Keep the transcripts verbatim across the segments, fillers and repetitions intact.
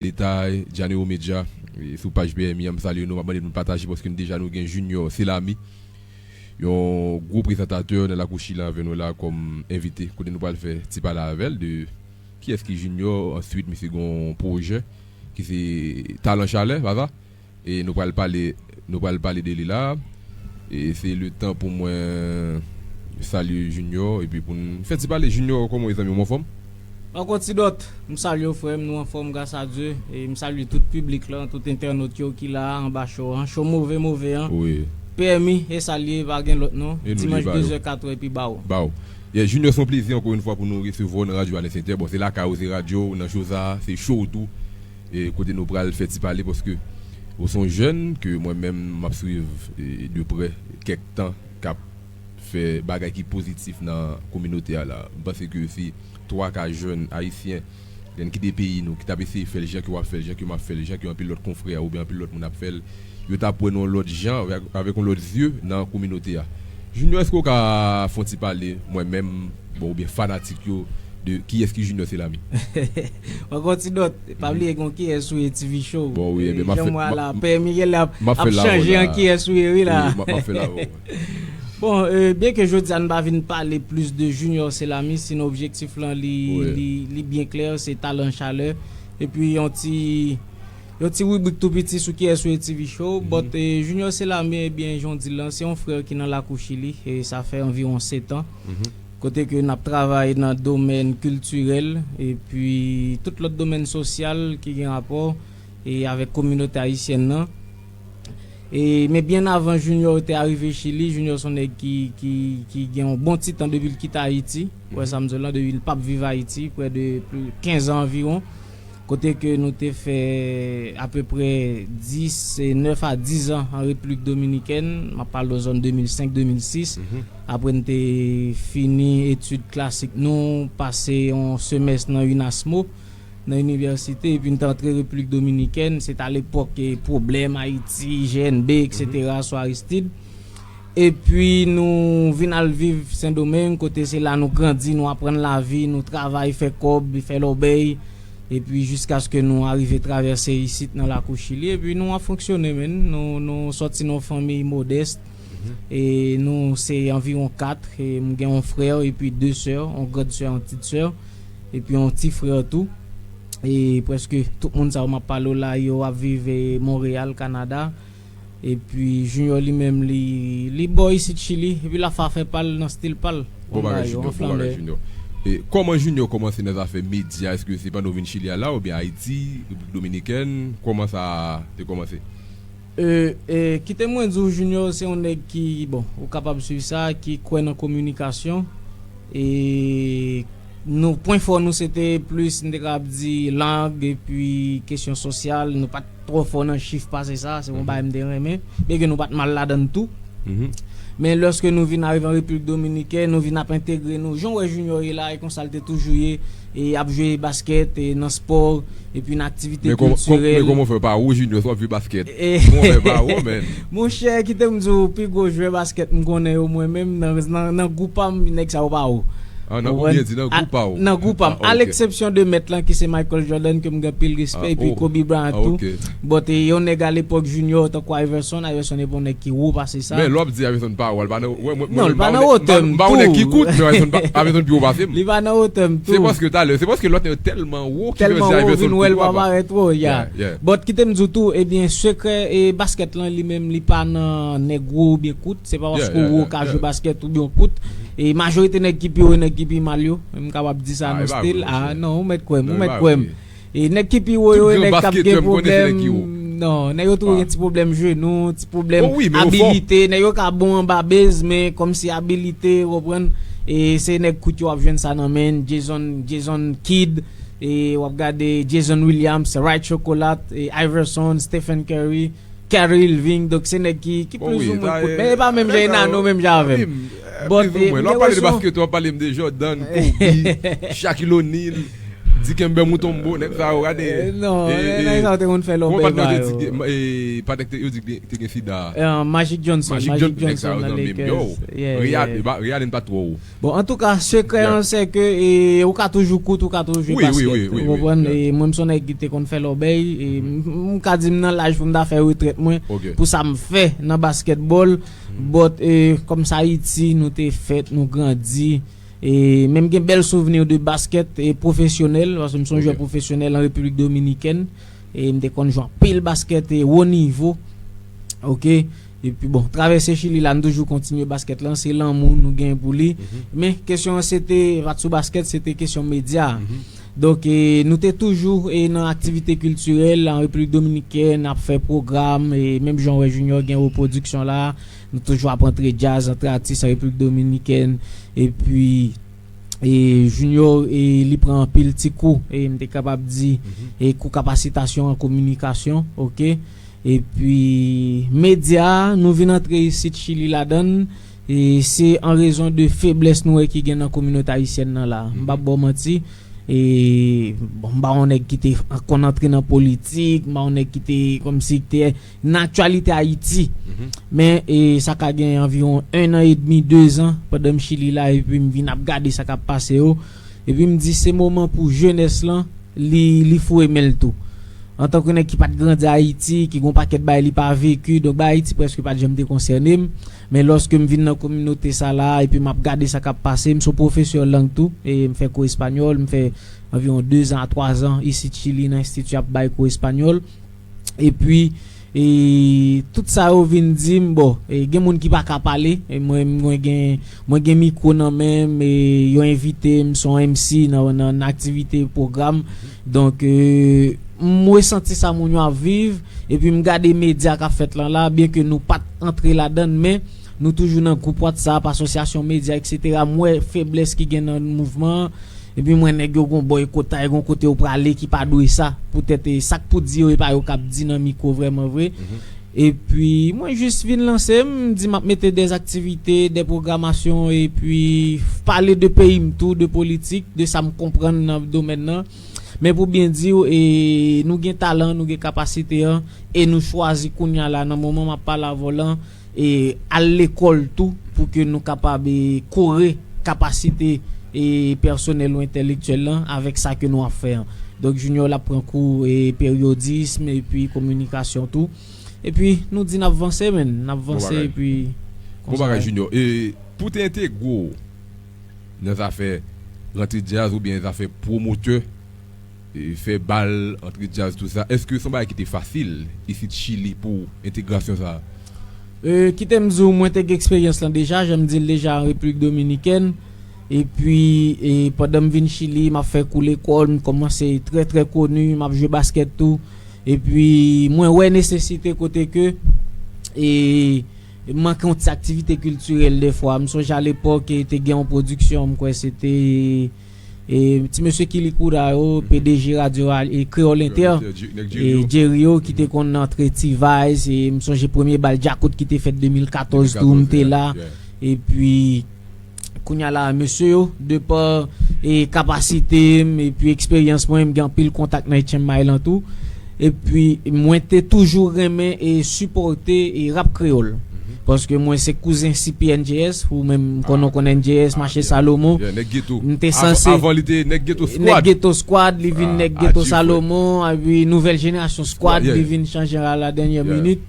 Detay, Janeo Media, e, sou paj P M I an, m salye nou, m ap mande nou pataje paske nou deja nou gen Junior Selami, yon gwo prezantatè nan Lakou Chili avè nou la kòm envite, kote nou pral fè ti pale avè l de kiyès ki Junior, answit misye gen yon pwojè ki se Talan Chalè, pa sa? E nou pral pale, nou pral pale de li la. E se le tan pou mwen salye Junior epi pou n fè ti pale. Junior, kòman w ye, zanmi m, ou anfòm? Ankò ti dòt, m salye w, frè m, nou anfòm, gras a Dye. E m salye tout piblik lan, tout entènòt yo ki la anba cho an, cho move move an. Wi. P M I, e sa l ye, pa gen lòt non. E nou Dimanch, de, ba yo. Dezè, katwè epi ba w. Ba w. Yeah, Junior, se yon plezi ankò yon fwa pou nou resevwa w nan radyo Alès Entè. Bon, se lakay ou, se radyo w, nan cho sa, se cho w tou. E kote nou pral fè ti pale paske ou se yon jèn ke mwen menm m ap swiv, e, de prè kèk tan, k ap fè bagay ki pozitif nan kominote a la. M panse ke si twa ka jèn ayisyen, jèn ki de peyi nou, ki t ap eseye fè l jan ke w ap fè l, jan ke m ap fè l, jan ke anpil lòt konfrè oubyen anpil lòt moun ap fè l, yo t ap wè n yon lòt jan, avèk, avèk yon lòt zye nan kominote a. Junior, èske w ka fè yon ti pale, mwen menm, bon, oubyen fanatik yo, de kiyès ki Junior Selami? Ankò ti dòt, pa bliye gen yon Kiyès ou ye T V Show. Bon, wi, ebyen, m ap fè, Jean Moral la, Pè Miguel la ap chanje an Kiyès ou ye, wi, la. Wi, m ap, m ap fè la, wi. Bon, e, byen ke jodi a n pa vin pale plis de Junior Selami, sinon objektif lan li, wi, li, li byen klè, se Talan Chalè. Epi yon ti, yon ti ribrik tou piti sou Kiyès ou ye T V Show. Mhm. But, e, Junior Selami, ebyen, jan w di l lan, se yon frè ki nan lakou Chili, e sa fè anviwon sèt an. Mhm. Kote ke n ap travay nan domèn kiltirèl, epi tout lòt domèn sosyal ki gen rapò, e, avèk kominote ayisyèn nan. E, men byen avan Junior te arive Chili, Junior se yon nèg ki, ki, ki gen yon bon ti tan depi l kite Ayiti. Wè sa m di w lan, depi l p ap viv Ayiti, prè de pli, kenz an anviwon. Kote ke nou te fè apeprè dis, e, nèf a dis an an Repiblik Dominikèn, m ap pale w zòn de mil senk, de mil sis. Mhm. Apre n te fini etid klasik nou, pase yon semès nan UNASMO, nan inivèsite, epi n te antre Repiblik Dominikèn, se t alepòk, e, pwoblèm Ayiti, G N B, etsetera, sou Aristide. Epi nou vin al viv Sendomeng, kote se la nou grandi, nou aprann lavi, nou travay, fè kòb, fè lòbèy, epi jiskaske nou arive travèse isit nan lakou Chili, epi nou ap fonksyone, menn. Nou, nou sòti nan yon fanmi modès, e nou se anviwon kat, e m gen yon frè epi de sè, yon grand sè, yon ti sè, epi yon ti frè tou. E prèske tout moun sa yo m ap pale w la, yo ap viv, e, Monreyal, Kanada. Epi Junior li menm, li, li bò isit Chili, epi l ap fè afè pa l nan stil pa l. Bon bagay, Junior, bon bagay, Junior. E kòman Junior kòmanse nan zafè medya? Èske se pandan w vin Chili a la, oubyen Ayiti, Repiblik Dominikèn? Kòman sa te kòmanse? E, e, kite mwen di w, Junior se yon nèg ki, bon, ou kapab swiv sa, ki kwè nan kominikasyon. E nou, pwen fò nou, se te plis, m te kapab di, lang, epi kesyon sosyal. Nou pa t twò fò nan chif pase sa, se yon bagay m te renmen. Byenke nou pa t mal ladan l tou. Mhm. Men lòske nou vin arive an Repiblik Dominikèn, nou vin ap entegre nou. Jan w wè Junior ye la, e konsa l te toujou ye, e ap jwe baskèt, e nan spò, epi nan aktivite kiltirèl. Men kòman, men kòman w fè pa ou, Junior, w ap jwe baskèt? E kòman w fè pa ou, menn? Monchè, kite m di w, pi gwo jwè baskèt m konnen yo, mwen menm, nan, nan, nan gwoup pa m, nèg sa yo pa ou. Ah, nan gwoup, byen di, nan gwoup pa ou. Nan gwoup pa m. Ah, ok. A leksepsyon de mèt lan, ki se Michael Jordan, ke m gen anpil respè, epi Kobe Bryant tou. Ah, ok. But, e, yon nèg alepòk Junior, tankou Iverson, Iverson e pa yon nèg ki wo pase sa. Men lè w ap di Iverson pa wo, li pa nan, wè, mwen, mwen, non, li pa nan wotè m tou. M pa yon nèg ki kout, men Iverson pa, Iverson pi wo pase m. Li pa nan wotè m tou. Se paske talè, se paske lòt nèg yo tèlman wo ki fè Iverson pi wo pase m. Tèlman wo, vin wè l pa parèt wo, yeah. Yeah, yeah. But kite m di w tou, ebyen, sekrè e baskèt lan li menm, li pa nan nèg wo oubyen kout. Se pa paske w wo ka jwe baskèt oubyen w kout. E majorite nèg ki pi wo e nèg ki pi mal yo. M kapab di sa nan stil. Ah, non, ou mèt kwè m, ou mèt kwè m. E nèg ki pi wo yo, e nèg k ap gen pwoblèm. Non, nèg yo toujou gen ti pwoblèm jenou, ti pwoblèm abilite. Nèg yo ka bon anba base, men kòmsi abilite, w konprann? E se nèg kout yo w ap jwenn sa nan men, Jason, Jason Kidd, e w ap gade Jason Williams, Wright Chocolate, e Iverson, Stephen Curry, Kyrie Irving, donk se nèg ki, ki plizoumwen kout. Men e pa menm jan, e Nano menm jan avè m. But, e, lè w ap pale de baskèt, w ap pale m de Jordan, Kobe, Shaquille O'Neal. Dikembe Mutombo, nèg sa yo, gade. Non, nèg sa yo te konn fè lòbèy ba yo. Patnè yo di te gen sida. Magic Johnson, Magic Johnson nan Lakers. Real pa twò. Bon, antouka, sekrè an se ke ou ka toujou kout, ou ka toujou jwe basket. Ou konprann? Mwen m se yon nèg ki te konn fè lòbèy. M ka di m nan laj pou m ta fè retrèt mwen pou sa m fè nan basketball. But kòm sa Ayiti, nou te fèt, nou grandi. E menm gen bèl souvni de basket e pwofesyonèl, paske m se yon jwè pwofesyonèl an Repiblik Dominikèn. E m te konn jwe anpil basket e wo nivo. Ok. Epi bon, travèse Chili la, m toujou kontinye basket lan, se lanmou nou gen pou li. Men kesyon an se te pa t sou basket, se te kesyon medya. Donk e, nou te toujou e, nan aktivite kiltirèl an Repiblik Dominikèn, ap fè pwogram, e menm jan w wè Junior gen wo pwodiksyon la, nou toujou ap antre djaz, antre atis an Repiblik Dominikèn, epi e Junior e li pran anpil ti kou e m te kapab di e kou kapasitasyon an kominikasyon, ok. Epi medya, nou vin antre isit Chili ladann. E se an rezon de feblès nou wè ki gen nan kominote ayisyèn nan la. M p ap ba w manti. E bon, m pa yon nèg ki te konn antre nan politik, m pa yon nèg ki te kòmsi ki te nan aktyalite Ayiti. Men e sa ka gen anviwon en an edmi, de zan pandan m Chili la, epi m vin ap gade sa k ap pase yo. Epi m di se moman pou jenès lan li, li foure men l tou. Antanke nèg ki pa t grandi Ayiti, ki gon pakèt bagay li pa veki, donk bagay Ayiti prèske pa t janm te konsène m. Men lòske m vin nan kominote sa la, epi m ap gade sa k ap pase, m se yon pwofesè lang tou, e m fè kou espanyòl, m fè anviwon de zan a twa zan isit Chili nan enstiti ap bay kou espanyòl. Epi e tout sa yo vin di m, bon, e gen moun ki pa ka pale, e mwen, mwen gen, mwen gen mikwo nan men m, e yo envite m, m se yon M C nan, nan, nan aktivite pwogram. Donk e m resanti sa moun yo ap viv, epi m gade medya k ap fèt lan la, byen ke nou pa t antre ladann, men nou toujou nan gwoup WhatsApp, asosyasyon medya, etsetera. M wè feblès ki gen nan mouvman an. Epi m wè nèg yo gon bòy kotay, gon kote yo prale ki pa dwe sa. Poutèt e sa k pou di yo, e pa yo k ap di nan mikwo vrèman vre. Epi mwen jis vin lanse, m di m ap mete dè aktivite, dè pwogramasyon, epi pale de peyi m tou, de politik, de sa m konprann nan domèn nan. Men pou byen di w, e nou gen talan, nou gen kapasite an, e nou chwazi kounye a la, nan moman m ap pale avè w lan, e al lekòl tou pou ke nou kapab e kore kapasite e pèsonèl ou entèlektyèl lan avèk sa ke nou ap fè an. Donk Junior l ap pran kou e peryodism epi kominikasyon tou. Epi nou di n ap vanse, menn, n ap vanse epi Bon bagay Junior. E pou te entegre w nan zafè rantre djaz oubyen zafè pwomotè, e fè bal, antre djaz, tou sa, èske se yon bagay ki te fasil isit Chili pou entegrasyon sa a? E, kite m di w, mwen te gen eksperyans lan deja, jan m di l deja, an Repiblik Dominikèn. Epi, e, pandan m vin Chili, m ap fè kou lekòl, m kòmanse trè, trè koni, m ap jwe baskèt tou. Epi, mwen wè nesesite kote ke, e, manke yon ti aktivite kiltirèl dèfwa. M sonje alepòk, e, te gen yon pwodiksyon, m kwè se te e, ti mesye ki li kouda yo, P D G radyo a, e, Kreyòl Entè, e, Jerry yo, ki te konn antre T-Vice, e, m sonje premye bal djakout ki te fèt de mil katòz tou, m te la. Epi, kounye a la, mesye yo, de pa, e, kapasite m, epi eksperyans mwen, m gen anpil kontak nan H M I lan tou. Epi, mwen te toujou renmen e sipòte e rap kreyòl. Paske mwen se kouzen C P N J S, ou menm m konnen w konn N J S, Mache Salomon. M te sanse. Avan li te Nèg Geto Squad. Nèg Geto Squad, li vin Nèg Geto Salomon, epi Nouvèl Jenerasyon Squad, li vin chanje a la dènyè minit.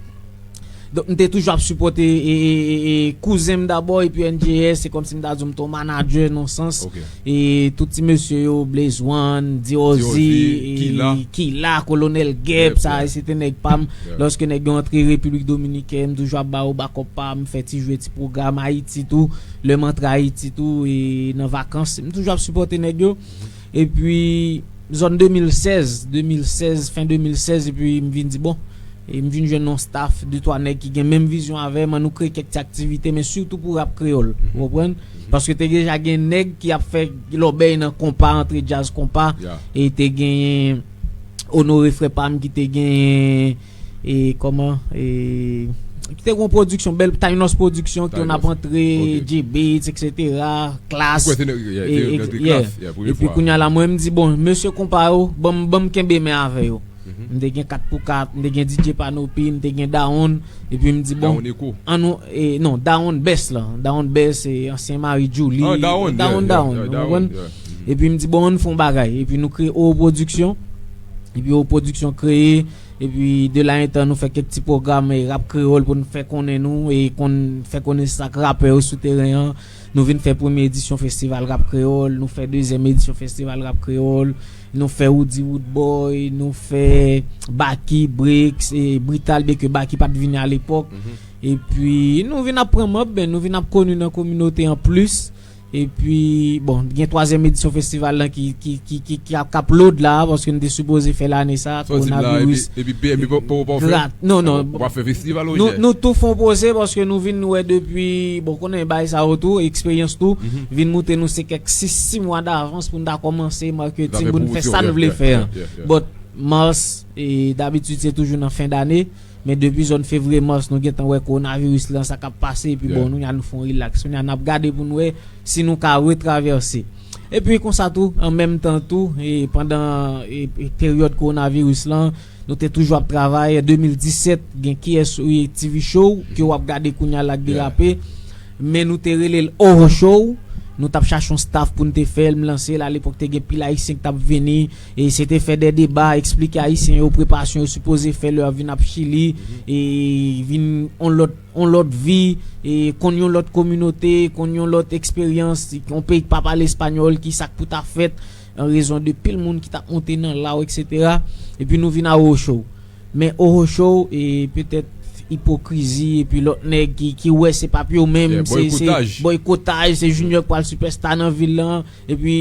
Donk, m te toujou ap sipòte e, e, e, e kouzen m dabò, epi N J S, se kòmsi m ta di w m te yon manadjè nan sans. E tout ti mesye yo, Blaze One, D O Z, e Kila, Kolonèl Gep, sa, e se te nèg pa m. Lòske nèg yo antre Repiblik Dominikèn, m toujou ap ba yo bakòp pa m, fè ti jwe, ti pwogram, Ayiti tou, lè m antre Ayiti tou, e nan vakans, m toujou ap sipòte nèg yo. Epi, zòn de mil sèz, de mil sèz, fen de mil sèz, epi m vin di, bon, e m vin jwenn yon staff, de twa nèg ki gen menm vizyon avè m, ann nou kreye kèk ti aktivite, men sitou pou rap kreyòl, ou konprann? Paske te deja gen nèg ki ap fè lòbèy nan konpa, antre djaz konpa, e te genyen Honoré frè pa m ki te genyen, e kòman, e, Te gon pwodiksyon, bèl Taïnos Pwodiksyon, ki yon ap antre, J-Beatz, et cetera, Klass. Epi kounye a la, mwen, m di, bon, mesye konpa yo, ban m, ban m kenbe men avè yo. M te gen kat pou kat, m te gen D J Panopi, m te gen Dawonn, epi m di, bon, an nou, e, non, Dawonn Best la, Dawonn Best, e, ansyen mari Djouly, Dawonn, Dawonn, ou konprann? Epi m di, bon, an n fè yon bagay, epi nou kreye Oro Pwodiksyon, epi Oro Pwodiksyon kreye, epi de la en tan, nou fè kèk ti pwogram, e, rap kreyòl pou n fè konnen nou, e konn, fè konnen sa k rapè yo sou teren an. Nou vin fè premye edisyon festival rap kreyòl, nou fè dezyèm edisyon festival rap kreyòl, nou fè Woody Woodboy, nou fè Baky, Brix, e Brital, byenke Baky pa t vini alepòk. Epi, nou vin ap pran manb, men nou vin ap koni nan kominote an plis. Epi, bon, gen twazyèm edisyon festival lan ki, ki, ki, ki, ki ap, k ap load la, paske n te sipoze fè l ane sa, kowonaviris. Epi, epi P M I pa, pa, pa fè? Non, non. Ou pa fè festival, nou tou fè yon poze, paske nou vin wè depi, bon, konnen bagay sa yo tou, eksperyans tou, vin moute nou se kèk sis, sis mwa davans pou n ta kòmanse marketing, pou n fè sa n vle fè an. But, mas, e, dabitid, se toujou nan fen dane. Men depi zòn fevriye, mas, nou gentan wè kowonaviris lan, sa k ap pase, epi bon, nou, nou fè yon rilaks. Kounye a, n ap gade pou n wè si nou ka retravèse. Epi konsa tou, an menm tan tou, e pandan, e, e peryòd kowonaviris lan, nou te toujou ap travay. An de mil disèt, gen Kiyès Ou Ye T V Show, ke w ap gade kounye a la k derape. Men nou te rele l Oro Show. Nou t ap chache yon staff pou n te fè l. M lanse l, alepòk te gen pil Ayisyen ki t ap vini. E se te fè de deba, eksplike Ayisyen yo preparasyon yo sipoze fè lè y ap vin ap Chili. E vin yon lòt, yon lòt vi, e konn yon lòt kominote, konn yon lòt eksperyans, yon peyi ki pa pale espanyòl, ki sa k pou ta fèt, an rezon de pil moun ki t ap monte nan la w, et cetera. Epi nou vin a Oro Show. Men Oro Show, e petèt ipokrizi, epi lòt nèg ki, ki wè se p ap yo menm, se, se bòykotaj, se Junior k pral sipèsta nan vil lan, epi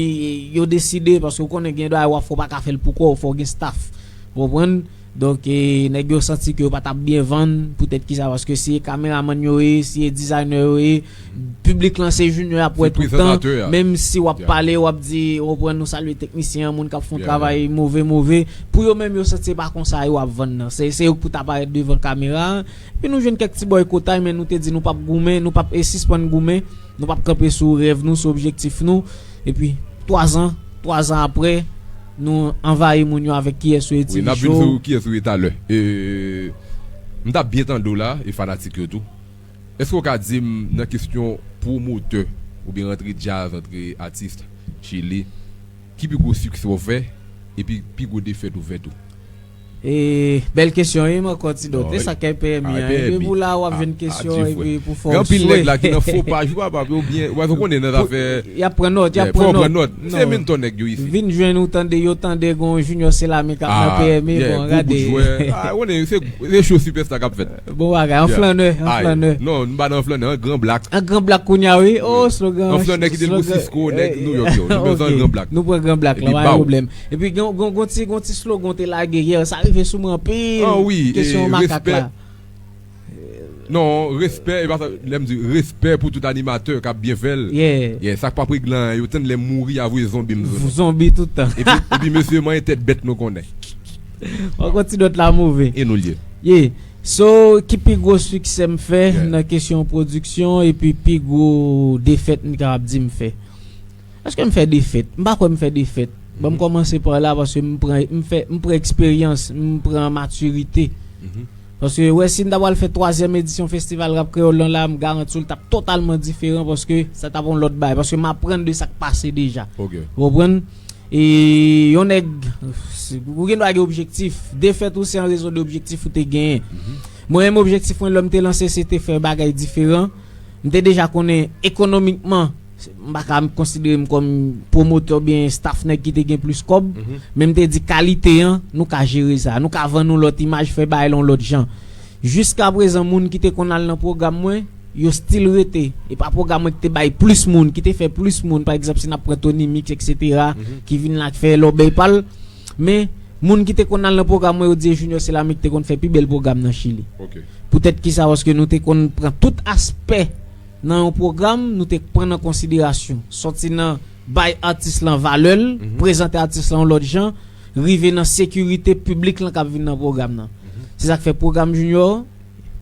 yo deside, paske w konnen gen bagay w ap fè, w pa ka fè l pou kò w, fò w gen staff. Ou konprann? Donk, e, nèg yo santi ke yo pa t ap byen vann, poutèt kisa? Paske si e kameramann yo ye, si e dizayner yo ye, piblik lan se Junior y ap wè tout tan, menm si w ap pale, w ap di, ou konprann, nou salye teknisyen an, moun k ap fè yon travay move, move. Pou yo menm, yo santi se pa konsa yo ap vann nan. Se, se yo k pou ta parèt devan kamera an. Epi nou jwenn kèk ti bòykotaj, men nou te di nou p ap goumen, nou p ap, e, sispann goumen, nou p ap kanpe sou rèv nou, sou objektif nou. Epi, twa zan, twa zan apre, nou anvayi moun yo avèk Kiyès Ou Ye T V Show. Wi, n ap vin sou Kiyès Ou Ye talè. E, m t ap byen tande w la, e fanatik yo tou. Èske w ka di m, nan kesyon pwomotè, oubyen rantre djaz, rantre atis Chili, ki pi gwo siksè w fè, epi pi gwo defèt ou fè tou? E, bèl kesyon, wi, men ankò ti dòt. E sa k P M I an. Epi pou la, w ap jwenn kesyon, epi pou fè w swe. Gen anpil nèg la ki nan fo paj, ou pa, ou byen, ou pa konnen nan zafè. Y ap pran nòt, y ap pran nòt. Se mentò nèg yo isi. Vin jwenn ou tande, yo tande gon Junior Selami k ap nan P M I, bon, gade. Ou konnen, se, se show sipèsta k ap fèt. Bon bagay, an flannè, an flannè. Non, m pa nan flannè, an gran blak. An gran blak kounye a, wi. Oh, slogan. An flannè ki te Francisco, nèg New York yo. Nou bezwen an gran blak. Nou pran gran blak la, pa gen pwoblèm. Epi gen, gen, gen ti, gen ti slogan te lage yè, sa rive sou mwen anpil. Ah wi, kesyon makak la. Non, respè, e pa sa, lè m di respè pou tout animatè k ap byen fè l. Yeah. Yeah, sa k p ap regle anyen, yo tann lè m mouri, a voye zonbi m sou nou. Zonbi tout tan. Epi, epi mesye, manyen tèt bèt nou konnen. Ankò ti dòt la move. E nou l ye. Yeah. So, ki pi gwo siksè m fè nan kesyon pwodiksyon, epi pi gwo defèt m kapab di m fè? Èske m fè defèt? M pa kwè m fè defèt. Ban m kòmanse pa la, paske m pran, m fè, m pran eksperyans, m pran matirite. Paske, wè, si m ta pral fè twazyèm edisyon festival rap kreyòl lan la, m garanti w l t ap totalman diferan, paske sa t ap yon lòt bagay, paske m aprann de sa k pase deja. Ou konprann? E yon nèg, ou gen dwa gen objektif. Defèt ou se an rezon de objektif ou te genyen. Mwen menm, objektif mwen, lè m te lanse, se te fè bagay diferan. M te deja konnen ekonomikman, m pa ka konsidere m kòm pwomotè oubyen staff nèg ki te gen plis kòb, men m te di kalite an, nou ka jere sa. Nou ka vann yon lòt imaj, fè bagay la yon lòt jan. Jiskaprezan, moun ki te konn al nan pwogram mwen, yo still rete. E pa pwogram mwen ki te bay plis moun, ki te fè plis moun. Pa egzanp, si n ap pran Tony Mix, et cetera, ki vin la, ki fè lòbèy pa l. Men, moun ki te konn al nan pwogram mwen, yo di e Junior Selami ki te konn fè pi bèl pwogram nan Chili. Poutèt kisa? Paske nou te konn pran tout aspè nan yon pwogram, nou te pran an konsiderasyon. Sòti nan bay atis lan valè l, prezante atis lan yon lòt jan, rive nan sekirite piblik lan k ap vin nan pwogram nan. Se sa k fè pwogram Junior,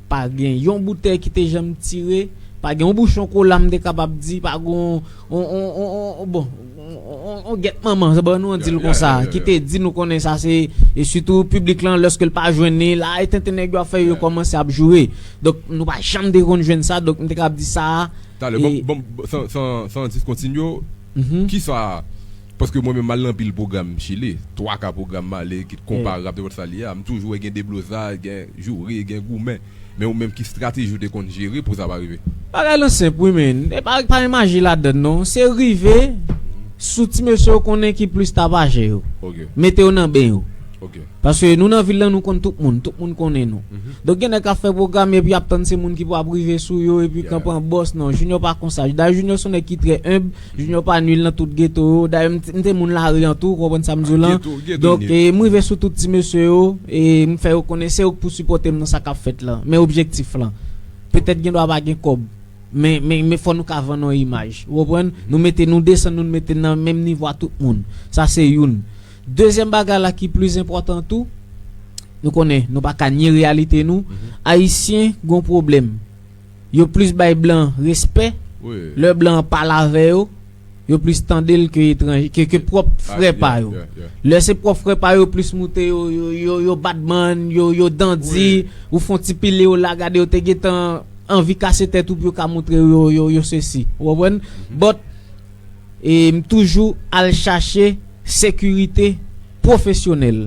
Pa gen yon boutèy ki te janm tire, pa gen yon bouchon kola m te kapab di, pa gen yon, yon, yon, yon, yon, bon, yon, yon, yon gèt manman, se bon, nou an di l konsa, ki te di nou konnen sa se, e sitou piblik lan, lèske l pa jwenn li, la, e tenten nèg yo ap fè yo kòmanse ap joure. Donk, nou pa janm te konn jwenn sa, donk, m te kapab di sa a, Talè, ban m, ban m, san, san, san diskontinye, kisa, paske mwen menm m al nan anpil pwogram Chili, twa ka pwogram m ale, kit konpa, rap, nenpòt sa li ye a, m toujou wè gen deblozay, gen joure, gen goumen. Men ou menm ki estrateji ou te konn jere pou sa pa rive? Bagay lan senp wi men, e pa, pa gen maji ladann non, se rive sou ti mesye yo konnen ki plis tapaje yo. Mete yo nan ben yo. Paske nou nan vil lan nou konn tout moun, tout moun konnen nou. Donk gen nèg k ap fè pwogram epi y ap tann se moun ki pou ap rive sou yo epi kanpe an bòs non, Junior pa konsa. Dayè Junior se yon nèg ki trè enb, Junior pa nwi nan tout geto yo. Dayè m t- m te moun lari an tou, ou konprann sa m di w lan. Donk e, m rive sou tout ti mesye yo e m fè yo konnen se yo k pou sipòte m nan sa k ap fèt lan. Men objektif lan. Petèt gen dwa pa gen kòb. Men, men, men fò nou ka vann yon imaj. Ou konprann? Nou mete, nou desann nou, nou mete n nan menm nivo a tout moun. Sa se youn. Dezyèm bagay la ki plis enpòtan tou, nou konnen, nou pa ka nye reyalite nou. Ayisyen gon pwoblèm. Yo plis bay blan respè. Lè blan an pale avè yo, yo plis tande l ke etranje, ke, ke pwòp frè pa yo. Lè se pwòp frè pa yo, yo plis moute, yo, yo, yo, yo badman, yo, yo dandi, ou fè yon ti pile yo la, gade yo te gentan anvi kase tèt ou pou yo ka montre yo, yo, yo sesi. Ou konprann? But, e m toujou al chache sekirite pwofesyonèl.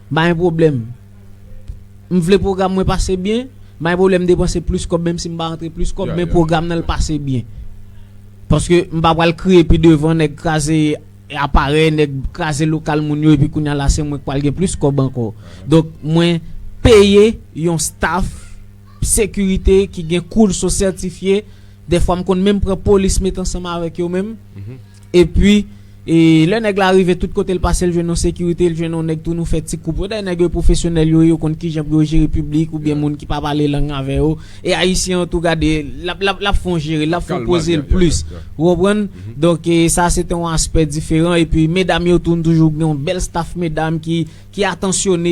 M pa gen pwoblèm. M vle pwogram mwen pase byen, m pa gen pwoblèm depanse plis kòb, menm si m pa rantre plis kòb, men pwogram nan l pase byen. Paske m pa pral kriye pi devan, nèg kraze aparèy, nèg kraze lokal moun yo, epi kounye a la se mwen k pral gen plis kòb ankò. Donk, mwen peye yon staff sekirite ki gen koudso sètifye. Dèfwa m konn menm pran polis met ansanm avèk yo menm. Epi, e, lè nèg la rive tout kote l pase, l jwenn yon sekirite, l jwenn yon nèg tou, nou fè ti koup. Dayè nèg yo pwofesyonèl yo ye, yo konn kijan pou yo jere piblik oubyen moun ki pa pale lang avè yo. E ayisyen an tou gade, l ap, l ap, l ap fè yon jere, l ap fè yon poze l plis. Ou konprann? Donk, e, sa se te yon aspè diferan. Epi, medam yo tou, nou toujou gen yon bèl staff medam ki ki atansyone,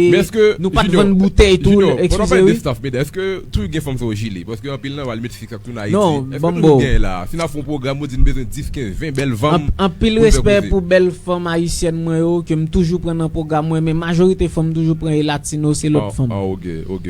nou pa t vann boutèy tou, eskize wi. Pandan w pale de staff, medam, èske toujou gen fanm sou jile? Paske anpil nan yo al met fiks ak tout Ayiti. Èske toujou gen la? Si n ap fè yon pwogram, ou di n bezwen dis, kenz, ven bèl fanm. Anpil respè pou bèl fanm ayisyèn mwen yo, ke m toujou pran nan pwogram mwen, men majorite fanm m toujou pran e latino, se lòt fanm.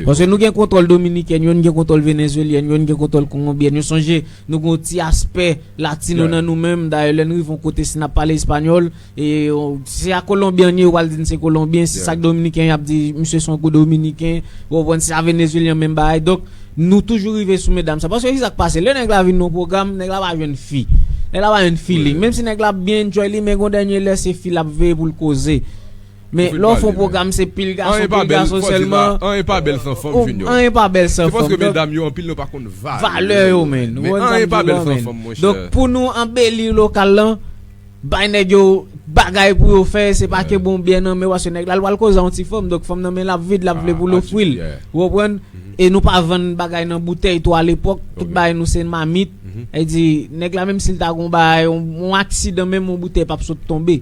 Paske nou gen kontwòl dominikèn yo, n gen kontwòl venezwelyèn yo, n gen kontwòl kolonbyèn yo. Sonje, nou gen yon ti aspè latino nan nou menm. Dayè, lè n rive yon kote, si n ap pale espanyòl, E, o, si a Kolonbyen ye, yo pral di n se Kolonbyen. Si sa k Dominiken, y ap di misye se yon gwo Dominiken. Ou konprann? Si sa Venezuelyen, menm bagay. Donk, nou toujou rive sou medam sa. Paske kisa k pase? Lè nèg la vin nan yon pwogram, nèg la pa jwenn fi. Nèg la pa jwenn feeling. Menm si nèg la ap byen enjoy li, men gon dènye lè, se fi l ap veye pou l koze. Men lè w fè yon pwogram, se pil gason, pil gason sèlman. Anyen pa bèl san fanm, Junior. Anyen pa bèl san fanm. Se paske medam yo, anpil nan yo pa konn valè yo, menn. Men anyen pa bèl san fanm, monchè. Donk, pou nou anbeli lokal lan, bay nèg yo bagay pou yo fè, se pa ke bon byen nan men w, paske nèg la, l pral koze a yon ti fanm, donk fanm nan men l ap vid, l ap vle pou l ofri l. Ou konprann? E nou pa vann bagay nan boutèy tou alepòk, tout bagay nou se mamit. E di, nèg la, menm si l ta gon bagay, yon, yon aksidan, menm yon boutèy p ap sot tonbe.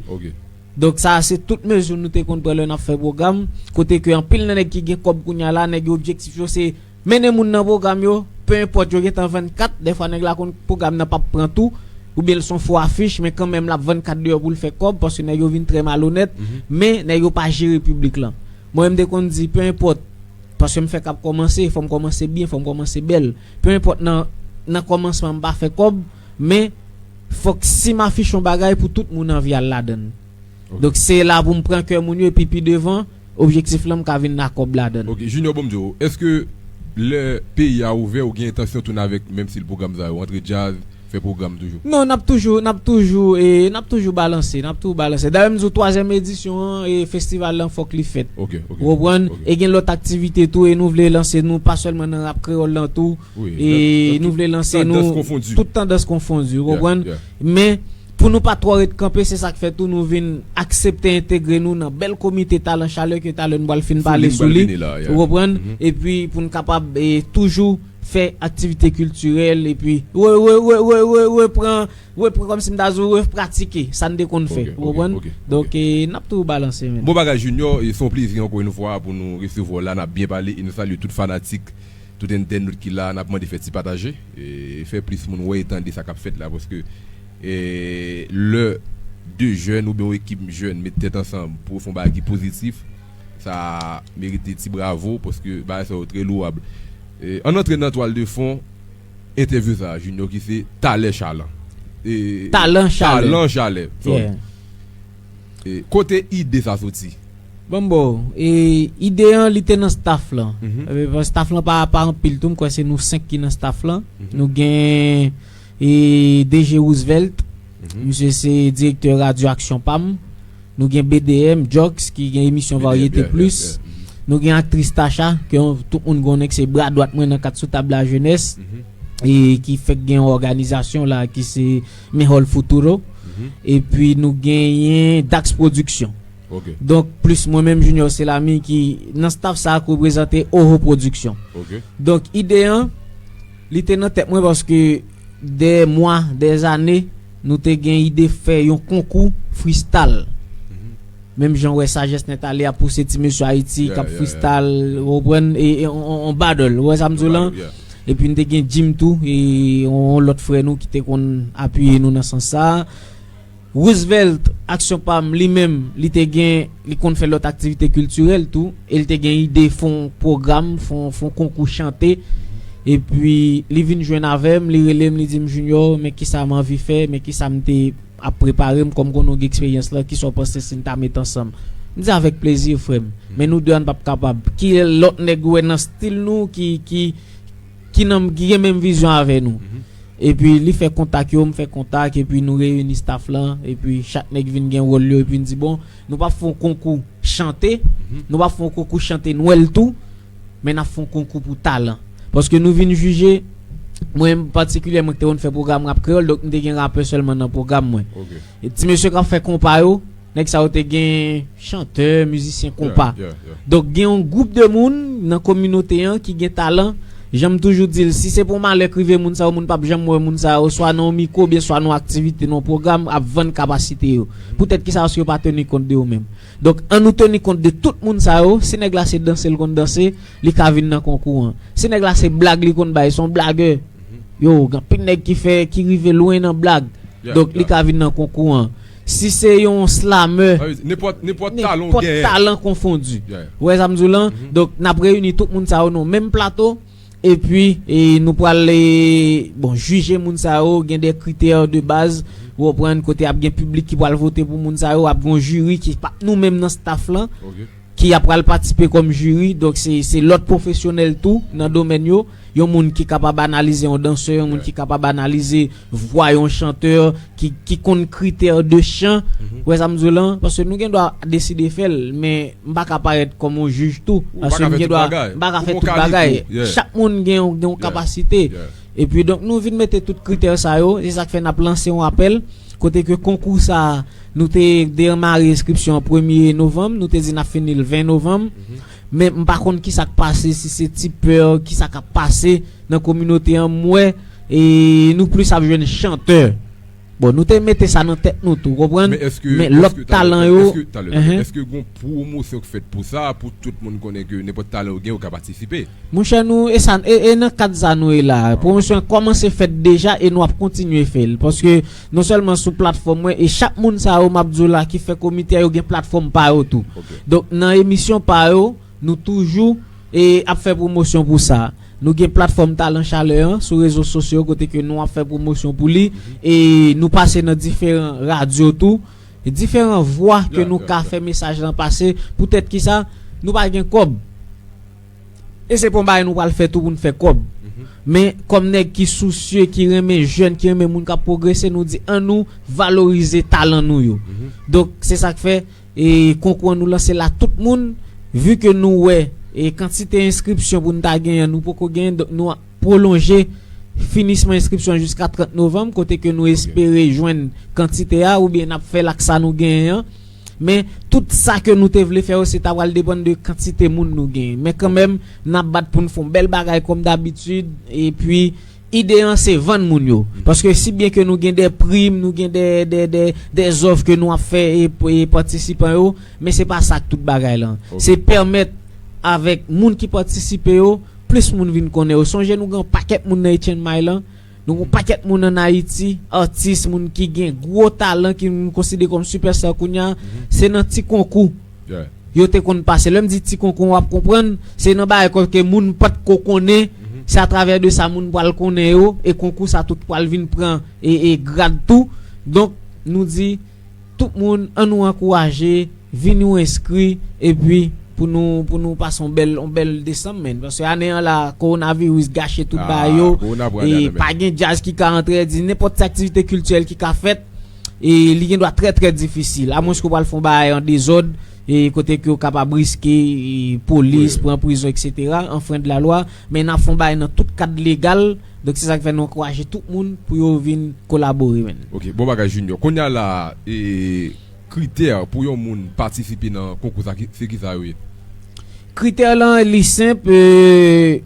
Donk, sa a se tout mezi nou te konn pran lè n ap fè pwogram, kote ke anpil nan nèg ki gen kòb kounye a la, nèg yo objektif yo se mennen moun nan pwogram yo, pe enpòt yo gentan vann kat, dèfwa nèg la konn pwogram nan p ap pran tou, oubyen l se yon fo afich, men kanmenm l ap vann kat deyò pou l fè kòb, paske nèg yo vin trè malonèt, men nèg yo pa jere piblik lan. Mwen menm m te konn di, pe enpòt, paske m fèk ap kòmanse, fò m kòmanse byen, fò m kòmanse bèl. Pe enpòt nan, nan kòmansman m pa fè kòb, men fòk si m afiche yon bagay pou tout moun anvi al ladan l. Donk se la pou m pran kè moun yo, epi pi devan, objektif lan m ka vin ak kòb ladan l. Ok, Junior, bon m di w, èske lè peyi a ouvè, ou gen entansyon tounen avèk menm stil pwogram sa yo, antre djaz, fè pwogram toujou? Non, n ap toujou, n ap toujou, e, n ap toujou balanse, n ap toujou balanse. Dayè, m di w, twazyèm edisyon an, e, festival lan fòk li fèt. Ok, ok. Ou konprann? E gen lòt aktivite tou, e nou vle lanse nou, pa sèlman nan rap kreyòl lan tou, e nou vle lanse nou, tout tandans konfondi, ou konprann? Men, pou nou pa twò ret kanpe, se sa k fè tou nou vin aksepte entegre nou nan bèl komite Talan Chalè ke talè nou pral fin pale sou li. Ou konprann? Epi pou n kapab, e, toujou fè aktivite kiltirèl, epi re, re, re, re, re, repran, repran, kòmsi m ta di w, repratike sa n te konn fè. Ou konprann? Donk, e, n ap toujou balanse, menn. Bon bagay, Junior, e se yon plezi ankò yon fwa pou nou resevwa w la, n ap byen pale, e nou salye tout fanatik tout entènot ki la, n ap mande fè ti pataje, e fè plis moun wè e tande sa k ap fèt la, paske e, lè de jèn oubyen yon ekip jèn met tèt ansanm pou yo fè yon bagay ki pozitif, sa merite ti bravo, paske bagay sa yo trè louwab. E, ann antre nan twal de fon entèvyou sa a, Junior, ki se Talè Chalan. E, Talan Chalè. Talan Chalè, sorry. Yeah. E, kote ide sa soti? Bon, bon, e, ide an, li te nan staff lan. Mhm. E, bon, staff lan pa, pa anpil tou, m kwè se nou senk ki nan staff lan. Mhm. Nou gen, e, D J Roosevelt, mhm, misye se direktè radyo Aksyon Pam. Nou gen B D M, Jocks, ki gen emisyon B D M, Varyete yeah, Plis. Yeah, yeah. Mhm. Nou gen aktris Tacha, ke yon, tout moun konnen ke se bra dwat mwen nan Kat Sou Tab Lajenès, mhm, e ki fèk gen yon òganizasyon la, ki se Mejor Futuro. Mhm. Epi nou genyen Dax Production. Ok. Donk, plis mwen menm, Junior Selami, ki nan staff sa a, k reprezante Oho Production. Ok. Donk, ide an, li te nan tèt mwen paske dè mwa, dè zane, nou te gen ide fè yon konkou freestyle. Mhm. Menm jan w wè Sajès Nèt Ale ap pouse ti mesye Ayiti, yeah, k ap yeah, freestyle, yeah, ou konprann, e, e, on, on, on battle, ou wè sa m di w lan? Battle, yeah. Epi n te gen Jim tou, e on, on lòt frè nou ki te konn apiye nou nan sans sa a. Roosevelt, Aksyon Pam, li menm, li te gen, li konn fè lòt aktivite kiltirèl tou, e li te gen ide fè on pwogram, fè on, fè on konkou chante. Epi, li vin jwenn avè m, li rele m, li di m, "Junior, men kisa m anvi fè, men kisa m te ap prepare m, kòm konnen w gen eksperyans lan, kisa w panse si n ta met ansanm?" M di, "Avèk plezi, frè m. Men nou de a n p ap kapab. Ki lòt nèg ou wè nan stil nou ki, ki, ki nan, ki gen menm vizyon avè nou?" Mhm. Epi li fè kontak yo, m fè kontak, epi nou reyini staff lan, epi chak nèg vin gen wòl yo, epi n di, "Bon, nou p ap fè yon konkou chante, mhm, nou p ap fè yon konkou chante nwèl tou, men n ap fè yon konkou pou talan." Paske nou vin jije, mwen patikilyèman ki te konn fè pwogram rap kreyòl, donk m te gen rapè sèlman nan pwogram mwen. Ok. E ti mesye k ap fè konpa yo, nèg sa yo te gen chantè, mizisyen konpa. Yeah, yeah, yeah. Donk, gen yon gwoup de moun nan kominote an ki gen talan. Jan m toujou di l, si se pou malè k rive moun sa yo, moun p ap janm wè moun sa yo, swa nan yon mikwo, oubyen swa nan yon aktivite, nan yon pwogram, ap vann kapasite yo. Poutèt kisa? Paske yo pa teni kont de yo menm. Donk, ann nou teni kont de tout moun sa yo. Si nèg la se danse l konn danse, li ka vin nan konkou an. Si nèg la se blag li konn bay, se yon blagè. Yo, gen anpil nèg ki fè, ki rive lwen nan blag. Yeah, donk, li yeah. Ka vin nan konkou an. Si se yon slamè, sa vle di, nenpòt, nenpòt talan w nenpòt genyen. Talan konfondi. Yeah. Ou wè sa m di w lan? Mhm. Donk, n ap reyini tout moun sa yo nan menm plato. Epi, e, nou pral, e, bon, jije moun sa yo, gen de kritè de baz, mhm, ou konprann, kote ap gen piblik ki pral vote pou moun sa yo, ap gen yon jiri ki pa nou menm nan staff lan. Ok. Ki ap pral patisipe kòm jiri, donk se, se lòt pwofesyonèl tou nan domèn yo, yon moun ki kapab analize yon dansè, yon moun ki kapab analize vwa yon chantè, ki, ki konn kritè de chan, mhm, ou wè sa m di w lan, paske nou gen dwa deside fè l, men m pa ka parèt kòm yon jij tou, paske m gen dwa, m pa ka fè tout bagay. Chak moun gen yon, gen yon kapasite. Yeah. Epi donk nou vin mete tout kritè sa yo, se sa k fè n ap lanse yon apèl, kote ke konkou sa a, nou te demare enskripsyon an premye novanm, nou te di n ap fini l ven novanm. Mhm. Men m pa konn kisa k pase, si se ti pè, kisa k ap pase nan kominote an, m wè, e nou plis ap jwenn chantè. Bon, nou te mete sa nan tèt nou tou, konprann? Men lòt talan yo, èske, talè, èske gon pwomosyon k fèt pou sa, pou tout moun konnen ke nenpòt talan yo gen, yo ka patisipe? Monchè, nou, e sa, e, e nan kad sa nou ye la. Pwomosyon an kòmanse fèt deja e nou ap kontinye fè l. Paske non sèlman sou platfòm mwen, e chak moun sa yo, m ap di w la, ki fè komite a, yo gen platfòm pa yo tou. Ok. Donk, nan emisyon pa yo, nou toujou, e, ap fè pwomosyon pou sa. Nou gen platfòm Talan Chalè an sou rezo sosyo kote ke nou ap fè pwomosyon pou li. Mhm. E nou pase nan diferan radyo tou. Diferan vwa ke nou ka fè mesaj lan pase. Poutèt kisa? Nou pa gen kòb. E se pa yon bagay nou pral fè tou pou n fè kòb. Mhm. Men kòm nèg ki sousye, ki renmen jèn, ki renmen moun k ap pwogrese, nou di ann nou valorize talan nou yo. Mhm. Donk, se sa k fè, e, konkou an nou lanse la tout moun, vi ke nou wè, e, kantite enskripsyon pou n ta genyen, nou poko genyen, donk nou pwolonje finisman enskripsyon jiska trant novanm, kote ke nou espere jwenn kantite a, oubyen n ap fè l ak sa nou genyen an. Men, tout sa ke nou te vle fè yo, se ta pral depann de kantite moun nou genyen. Men kanmenm, n ap bat pou n fè yon bèl bagay kòm dabitid, epi ide an se vann moun yo. Paske si byen ke nou gen de prim, nou gen de, de, de, de zòf ke nou ap fè e, e patisipan yo, men se pa sa k tout bagay lan. Ok. Se pèmèt avèk moun ki patisipe yo, plis moun vin konnen yo. Sonje nou gen yon pakèt moun nan Etienne May lan, nou gen yon pakèt moun ann Ayiti, atis, moun ki gen gwo talan, ki nou konsidere kòm sipèsta kounye a, se nan ti konkou yo te konn pase. Lè m di ti konkou, w ap konprann, se nan bagay kote moun pa t ko konnen, se atravè de sa moun pral konnen yo, e konkou sa tout pral vin pran e, e grad tou. Donk, nou di, tout moun, ann nou ankouraje, vin nou enskri, epi pou nou, pou nou pase yon bèl, yon bèl desanm, menn. Paske ane an la, kowonaviris gache tout bagay yo, e pa gen djaz ki ka antre, di nenpòt ti aktivite kiltirèl ki ka fèt, e li gen dwa trè, trè difisil. Amwens ke w pral fè yon bagay an dezòd, e kote ke w kapab riske, e polis, pran prizon, et cetera, enfreindre la loi, men n ap fè yon bagay nan tout kad legal, donk se sa k fè nou ankouraje tout moun pou yo vin kolabore, menn. Ok, bon bagay, Junior. Kounye a la, e, kritè pou yon moun patisipe nan konkou sa, ki- se ki sa yo ye? Kritè lan, li senp, e,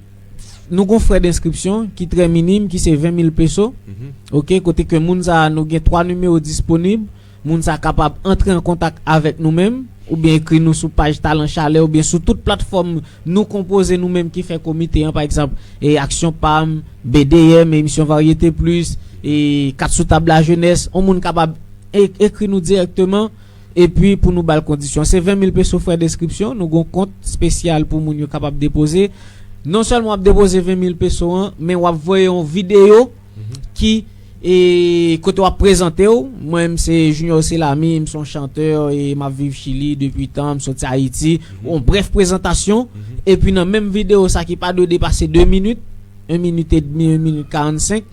nou gon frè denskripsyon ki trè minim, ki se ven mil peso. Ok, kote ke moun sa, nou gen twa nimewo disponib. Moun sa kapab antre an kontak avèk nou menm, oubyen ekri nou sou paj Talan Chalè, oubyen sou tout platfòm nou konpoze nou menm ki fè komite an, pa egzanp, e Aksyon Pam, B D M, Emisyon Varyete Plis, e Kat sou Tab Lajenès. On moun kapab e- ekri nou dirèkteman, epi pou nou ba l kondisyon. Se ven mil peso frè denskripsyon, nou gon kont espesyal pou moun yo kapab depoze. Non sèlman w ap depoze ven mil peso an, men w ap voye yon videyo ki, e, kote w ap prezante w. Mwen menm se Junior Selami, m se yon chantè, e m ap viv Chili depi tan, m soti Ayiti. Yon brèf prezantasyon, epi nan menm videyo sa ki pa dwe depase de minit, en minit edmi, en minit karannsenk,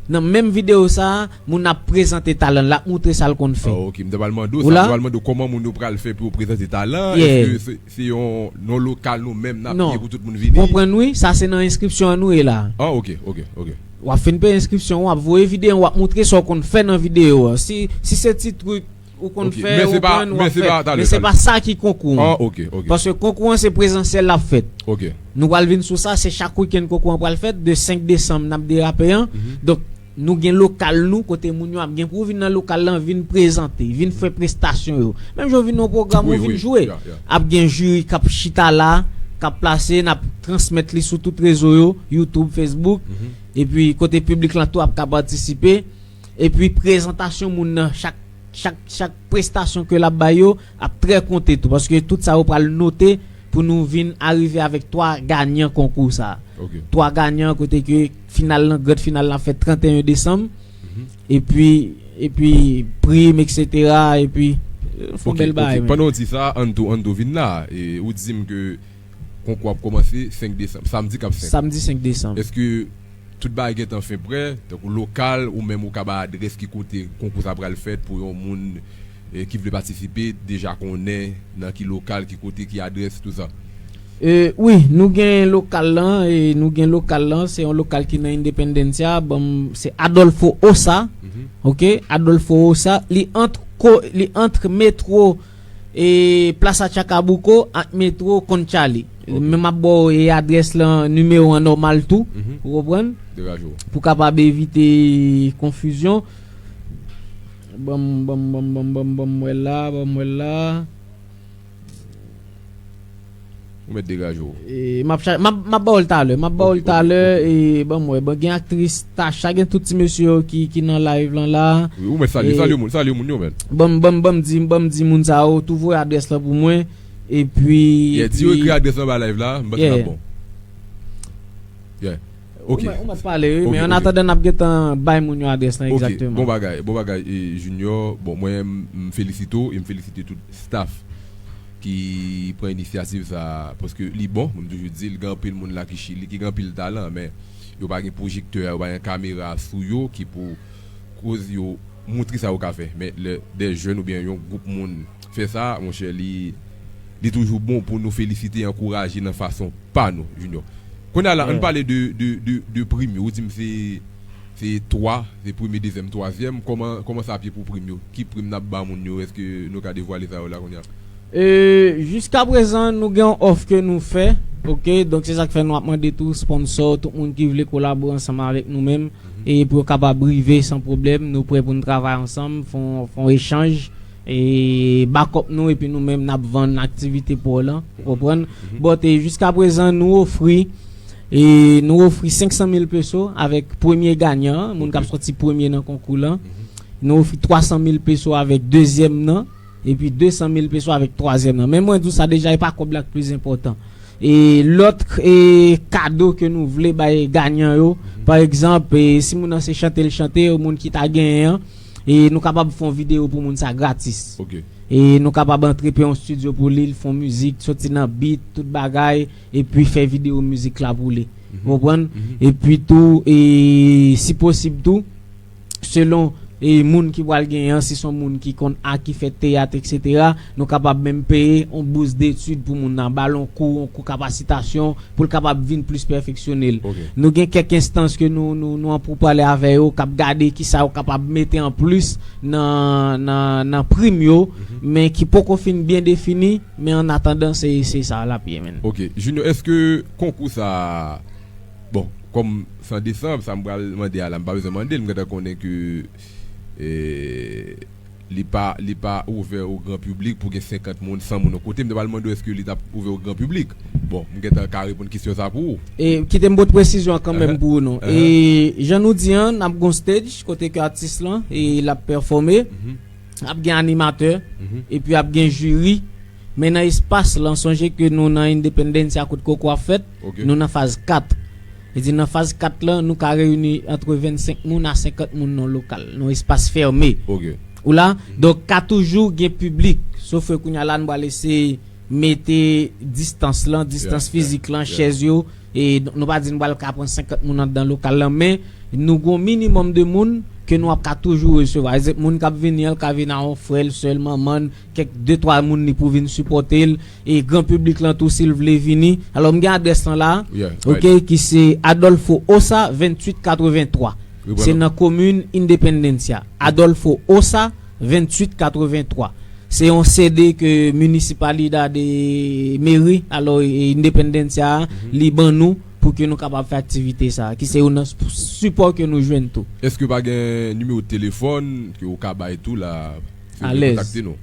nan menm videyo sa, moun ap prezante talan l, l ap moutre sa l konn fè. Ah, ok, m te pral mande w sa, m te pral mande w kòman moun yo pral fè pou yo prezante talan, èske se, se yon, yon lokal nou menm n ap peye pou tout moun vini? Konprann wi, sa se nan enskripsyon an nou ye la. Ah, ok, ok, ok. W ap fin peye enskripsyon, w ap voye videyo, w ap moutre sa w konn fè nan videyo an. Si, si se ti trik ou konn fè, ou konn, w ap fè. Men se pa sa ki konkou an. Ah, ok, ok. Paske konkou an se prezansyèl l ap fèt. Ok. Nou pral vin sou sa, se chak wikenn konkou an pral fèt, de senk desanm n ap derape an. Donk, nou gen lokal nou, kote moun yo ap gen pou vin nan lokal lan, vin prezante, vin fè prestasyon yo. Menm jan w vin nan yon pwogram, ou vin jwe. Ap gen jiri k ap chita la, k ap plase, n ap transmèt li sou tout rezo yo, YouTube, Facebook. Epi kote piblik lan tou ap ka patisipe. Epi prezantasyon moun nan, chak, chak, chak prestasyon ke l ap bay yo ap trè konte tou, paske tout sa yo pral note pou nou vin arive avèk twa ganyan konkou sa. Ok. Twa ganyan kote ke final lan, grand final lan ap fèt trannteyen desanm. Epi, epi prim, et cetera, epi, e, fè yon bèl bagay, men. Ok, ok. Pandan w di sa, ann tou, ann tou vin la. E, ou di m ke konkou ap kòmanse senk desanm, samdi k ap fèt. Samdi senk desanm. Èske tout bagay gentan fen prè, tankou lokal, ou menm ou ka bay adrès ki kote konkou sa pral fèt pou yon moun, e, ki vle patisipe, deja konnen nan ki lokal, ki kote, ki adrès, tou sa? E, wi, nou gen lokal lan, e, nou gen lokal lan, se yon lokal ki nan Independencia, ban m, se Adolfo Osa, ok, Adolfo Osa, li ant ko-, li ant metwo e Plaza Chacabuco ak metwo Conchali. Ok. Men m ap ba w, e, adrès lan, nimewo an nòmal tou, ou konprann? Degaje w. Pou kapab evite konfizyon. Ban m, ban m, ban m, ban m, ban m, ban m wè la, ban m wè la. Ou mèt degaje w. E, m ap cha-, m ap, m ap ba w l talè, m ap ba w l talè, e, ban m wè, bon, gen aktris Tacha, gen tout ti mesye yo ki, ki nan live lan la. Wi, ou mèt salye, salye moun, salye moun yo, men. Ban m, ban m, ban m di, ban m di moun sa yo, tou voye adrès lan pou mwen, epi, yeah, di yo ekri adrès lan anba live la, m panse l ap bon. Yeah. Ok. Ou mèt, ou mèt pale, wi, men an atandan, n ap gentan bay moun yo adrès lan egzakteman. Bon bagay, bon bagay, e, Junior. Bon, mwen, m, m felisite w, e m felisite tout staff ki pran inisyativ sa, paske li bon, mwen toujou di l, gen anpil moun la ki Chili, ki gen anpil talan, men yo pa gen pwojektè, yo pa gen kamera sou yo ki pou koz yo moutre sa yo ka fè. Men lè de jèn oubyen yon gwoup moun fè sa, monchè, li, li toujou bon pou nou felisite, ankouraje nan fason pa nou, Junior. Kounye a la, ann pale de, de, de, de prim yo. Ou di m se, se twa, se premye, dezyèm, twazyèm. Kòman, kòman sa ap ye pou prim yo? Ki prim n ap ba moun yo? Èske nou ka devwale sa yo la kounye a? E, jiskaprezan, nou gen yon òf ke nou fè, ok? Donk, se sa k fè nou ap mande tou sponsò, tout moun ki vle kolabore ansanm avèk nou menm, e pou yo kapab rive san pwoblèm. Nou prè pou n travay ansanm, fè yon, fè yon echanj, e backup nou, epi nou menm n ap vann aktivite pa w lan, ou konprann? But, e, jiskaprezan, nou ofri E nou ofri senk san mil peso avèk premye ganyan an, moun k ap sòti premye nan konkou lan. Nou ofri twa san mil peso avèk dezyèm nan, epi de san mil peso avèk twazyèm nan. Men mwen di w sa deja, e pa kòb la k plis enpòtan. E lòt e kado ke nou vle bay ganyan yo, pa egzanp, e si moun nan se chante l chante, moun ki ta genyen an, e nou kapab fè yon videyo pou moun sa gratis. E nou kapab antre peye yon estidyo pou li, l fè yon mizik, soti nan beat, tout bagay, epi fè videyo mizik la pou li. Ou konprann? Epi tou, e si posib tou, selon e moun ki pral genyen an, si se yon moun ki konn a, ki fè teyat, etsetera, nou kapab menm peye yon bous detid pou moun nan, ba l yon kou, yon kou kapasitasyon, pou l kapab vin plis pèfeksyone l. Nou gen kèk enstans ke nou, nou, nou an pou pale avè yo, k ap gade kisa yo kapab mete an plis nan, nan, nan prim yo, men ki poko fin byen defini, men an atandan, se, se sa l ap ye, menn. Ok. Junior, èske konkou sa a, bon, kòm se an desanm, sa m pral mande a la, m pa bezwen mande l, m gentan konnen ke, e, li pa, li pa ouvè o gran piblik pou gen senkant moun, san moun yon kote. M te pral mande w èske li t ap ouvè o gran piblik. Bon, m gentan ka reponn kesyon sa pou ou. E kite m pote presizyon an kanmenm pou ou, non. E jan nou di an, n ap gon stage kote ke atis lan e l ap pèfòme. Ap gen animatè, epi ap gen jiri. Men nan espas lan, sonje ke nou nan Independencia kote konkou ap fèt, nou nan faz kat. Li di nan faz kat lan, nou ka reyini antre vennsenk moun a senkant moun nan lokal, nan espas fèmen. Ou la? Donk, ka toujou gen piblik. Sof ke kounye a la, nou pral eseye mete distans lan, distans fizik lan, chèz yo, e nou pa di nou pral ka pran senkant moun anndan lokal lan, men nou gon minimòm de moun ke nou ap ka toujou resevwa. Egzanp, moun k ap vini an, l ka vin a yon frè l, sè l, manman l, kèk de twa moun li pou vin sipòte l, e gran piblik lan tou, si l vle vini. Alò, m gen adrès lan la, ok, ki se Adolfo Osa, venntuit katrevenntwa. Se nan komin Independencia. Adolfo Osa, venntuit katrevenntwa. Se yon C D ke Municipalidad de Meri, alò, e, Independencia a, li ban nou pou ke nou kapab fè aktivite sa a, ki se youn nan sp-, sipò ke nou jwenn tou. Èske pa gen nimewo telefòn ke ou ka bay tou la, si w vle kontakte nou?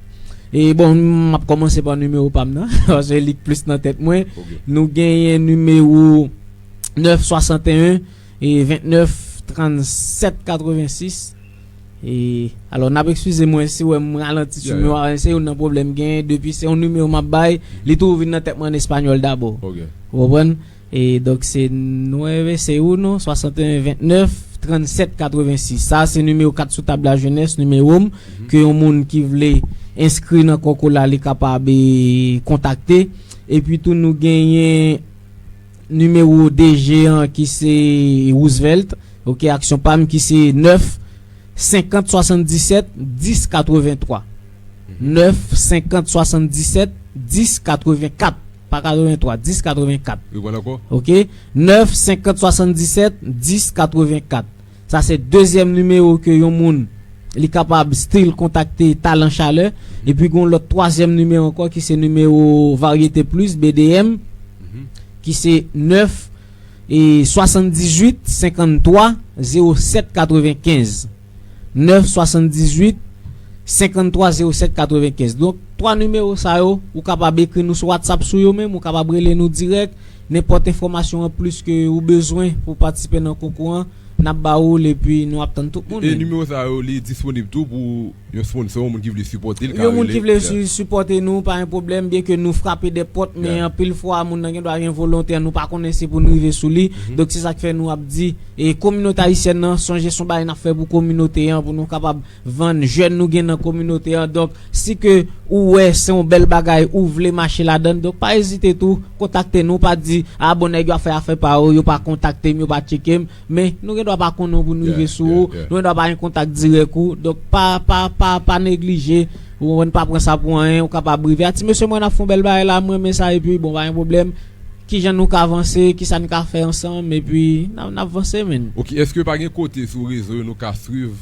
E bon, m ap kòmanse pa nimewo pa m nan, paske li k plis nan tèt mwen. Nou genyen nimewo nèf swasanteyen e vennèf trannsèt katrevensis. E, alò, n ap eskize mwen si w wè m ralanti sou nimewo a, se youn nan pwoblèm m genyen, depi se yon nimewo m ap bay, li toujou vin nan tèt mwen an espanyòl dabò. Ou konprann? E donk, se nueve seis uno, swasanteyen vennèf trannsèt katrevensis. Sa a se nimewo kat sou tab lajenès, nimewo m, ke yon moun ki vle enskri nan konkou la, li kapab, e, kontakte. Epi tou, nou genyen nimewo D G an ki se Roosevelt, ok, aksyon pa m ki se nèf senkant swasanndisèt dis katrevenntwa. Nèf senkant swasanndisèt dis katrevenkat, pa katrevenntwa, dis katrevenkat. Reprann ankò. Ok, nèf senkant swasanndisèt dis katrevenkat. Sa se dezyèm nimewo ke yon moun li kapab still kontakte Talan Chalè. Epi gon lòt twazyèm nimewo ankò ki se nimewo Varyete Plis, B D M, ki se nèf e swasanndizuit senkanntwa zewo sèt katrevenkenz. Nèf swasanndizuit senkanntwa zewo sèt katrevenkenz. Donk, twa nimewo sa yo, ou kapab ekri nou sou WhatsApp sou yo menm, ou kapab rele nou dirèk. Nenpòt enfòmasyon anplis ke ou bezwen pou w patisipe nan konkou an, n ap ba ou l epi nou ap tann tout moun. E nimewo sa yo, li disponib tou pou yon sponsor, yon moun ki vle sipòte l, ka rele. Yon moun ki vle si-, sipòte nou, pa gen pwoblèm, byen ke nou frape dè pòt, men anpil fwa, moun nan gen dwa gen volonte, nou pa konnen si pou n rive sou li. Donk, se sa k fè nou ap di, e kominote ayisyèn nan, sonje se yon bagay n ap fè pou kominote an, pou nou kapab vann jèn nou gen nan kominote an. Donk, si ke ou wè se yon bèl bagay, ou vle mache ladan l, donk pa ezite tou, kontakte nou, pa di, a bon, nèg yo ap fè afè pa yo, yo pa kontakte m, yo pa tcheke m, men nou gen dwa pa konnen w pou n rive sou ou, nou gen dwa pa gen kontak dirèk ou, donk pa, pa, pa, pa neglije, ou konprann, pa pran sa pou anyen, ou kapab rive. A ti mesye, mwen n ap fè yon bèl bagay la, m renmen sa, epi bon, pa gen pwoblèm, kijan nou ka avanse, kisa n ka fè ansanm, epi n ap, n ap vanse, menn. Ok, èske pa gen kote sou rezo yo nou ka swiv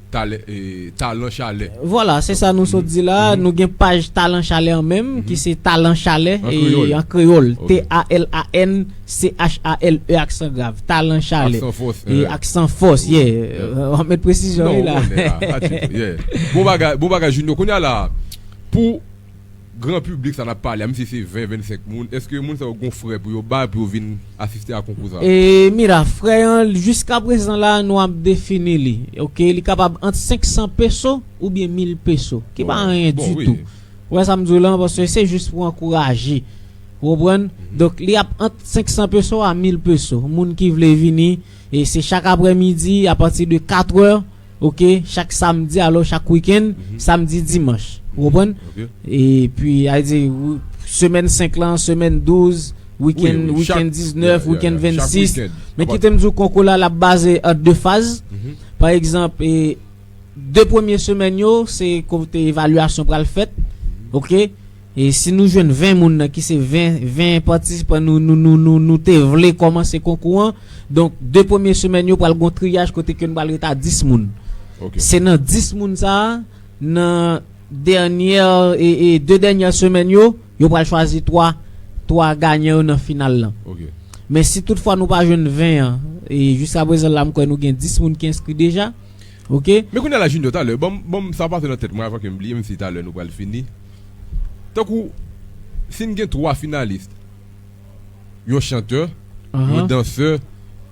Talè, e, Talan Chalè. Vwala, se sa nou sot di la. Nou gen paj Talan Chalè an menm, ki se Talan Chalè, e, an kreyòl. T A L A N C H A L E aksan grav. Talan Chalè. Aksan fòs, e, aksan fòs, yeah. W ap met presizyon, wi, la. Bon bagay, bon bagay, Junior. Kounye a la, pou Gran piblik sa n ap pale a, menm si se ven, vennsenk moun, èske moun sa yo gon frè pou yo bay pou yo vin asiste a konkou sa? E mira, frè an, jiska prezan la, nou ap defini li. Oke, li kapab ant senk san peso oubyen mil peso, ki pa anyen ditou. Ou wè sa m di w lan, paske se jis pou ankouraje. Ou konprann? Donk, li ap ant senk san peso a mil peso. Moun ki vle vini, e se chak aprèmidi, apati de katrè, oke, chak samdi, alò chak wikenn, samdi, dimanch. Ou konprann? Epi, a di, semèn senk lan, semèn douz, wikenn, wikenn diznèf, wikenn vennsis. Men kite m di w, konkou la, l ap baze an de faz. Pa egzanp, e, de premye semèn yo, se kote evalyasyon pral fèt. Oke? E si nou jwenn ven moun nan, ki se ven, ven patisipan nou, nou, nou, nou, nou te vle kòmanse konkou an, donk, de premye semèn yo pral gon triyaj kote ke nou pral ret a dis moun. Se nan dis moun sa a, nan dènyè, e, e de dènyè semèn yo, yo pral chwazi twa, twa ganyan yo nan final lan. Men si toutfwa nou pa jwenn ven an, e jiska prezan la, m kwè nou gen dis moun ki enskri deja. Oke? Men kounye a la, Junior, talè, ban m, ban m sa pase nan tèt mwen avan ke m bliye, menm si talè nou pral fini. Tankou, si n gen twa finalis, yon chantè, yon dansè,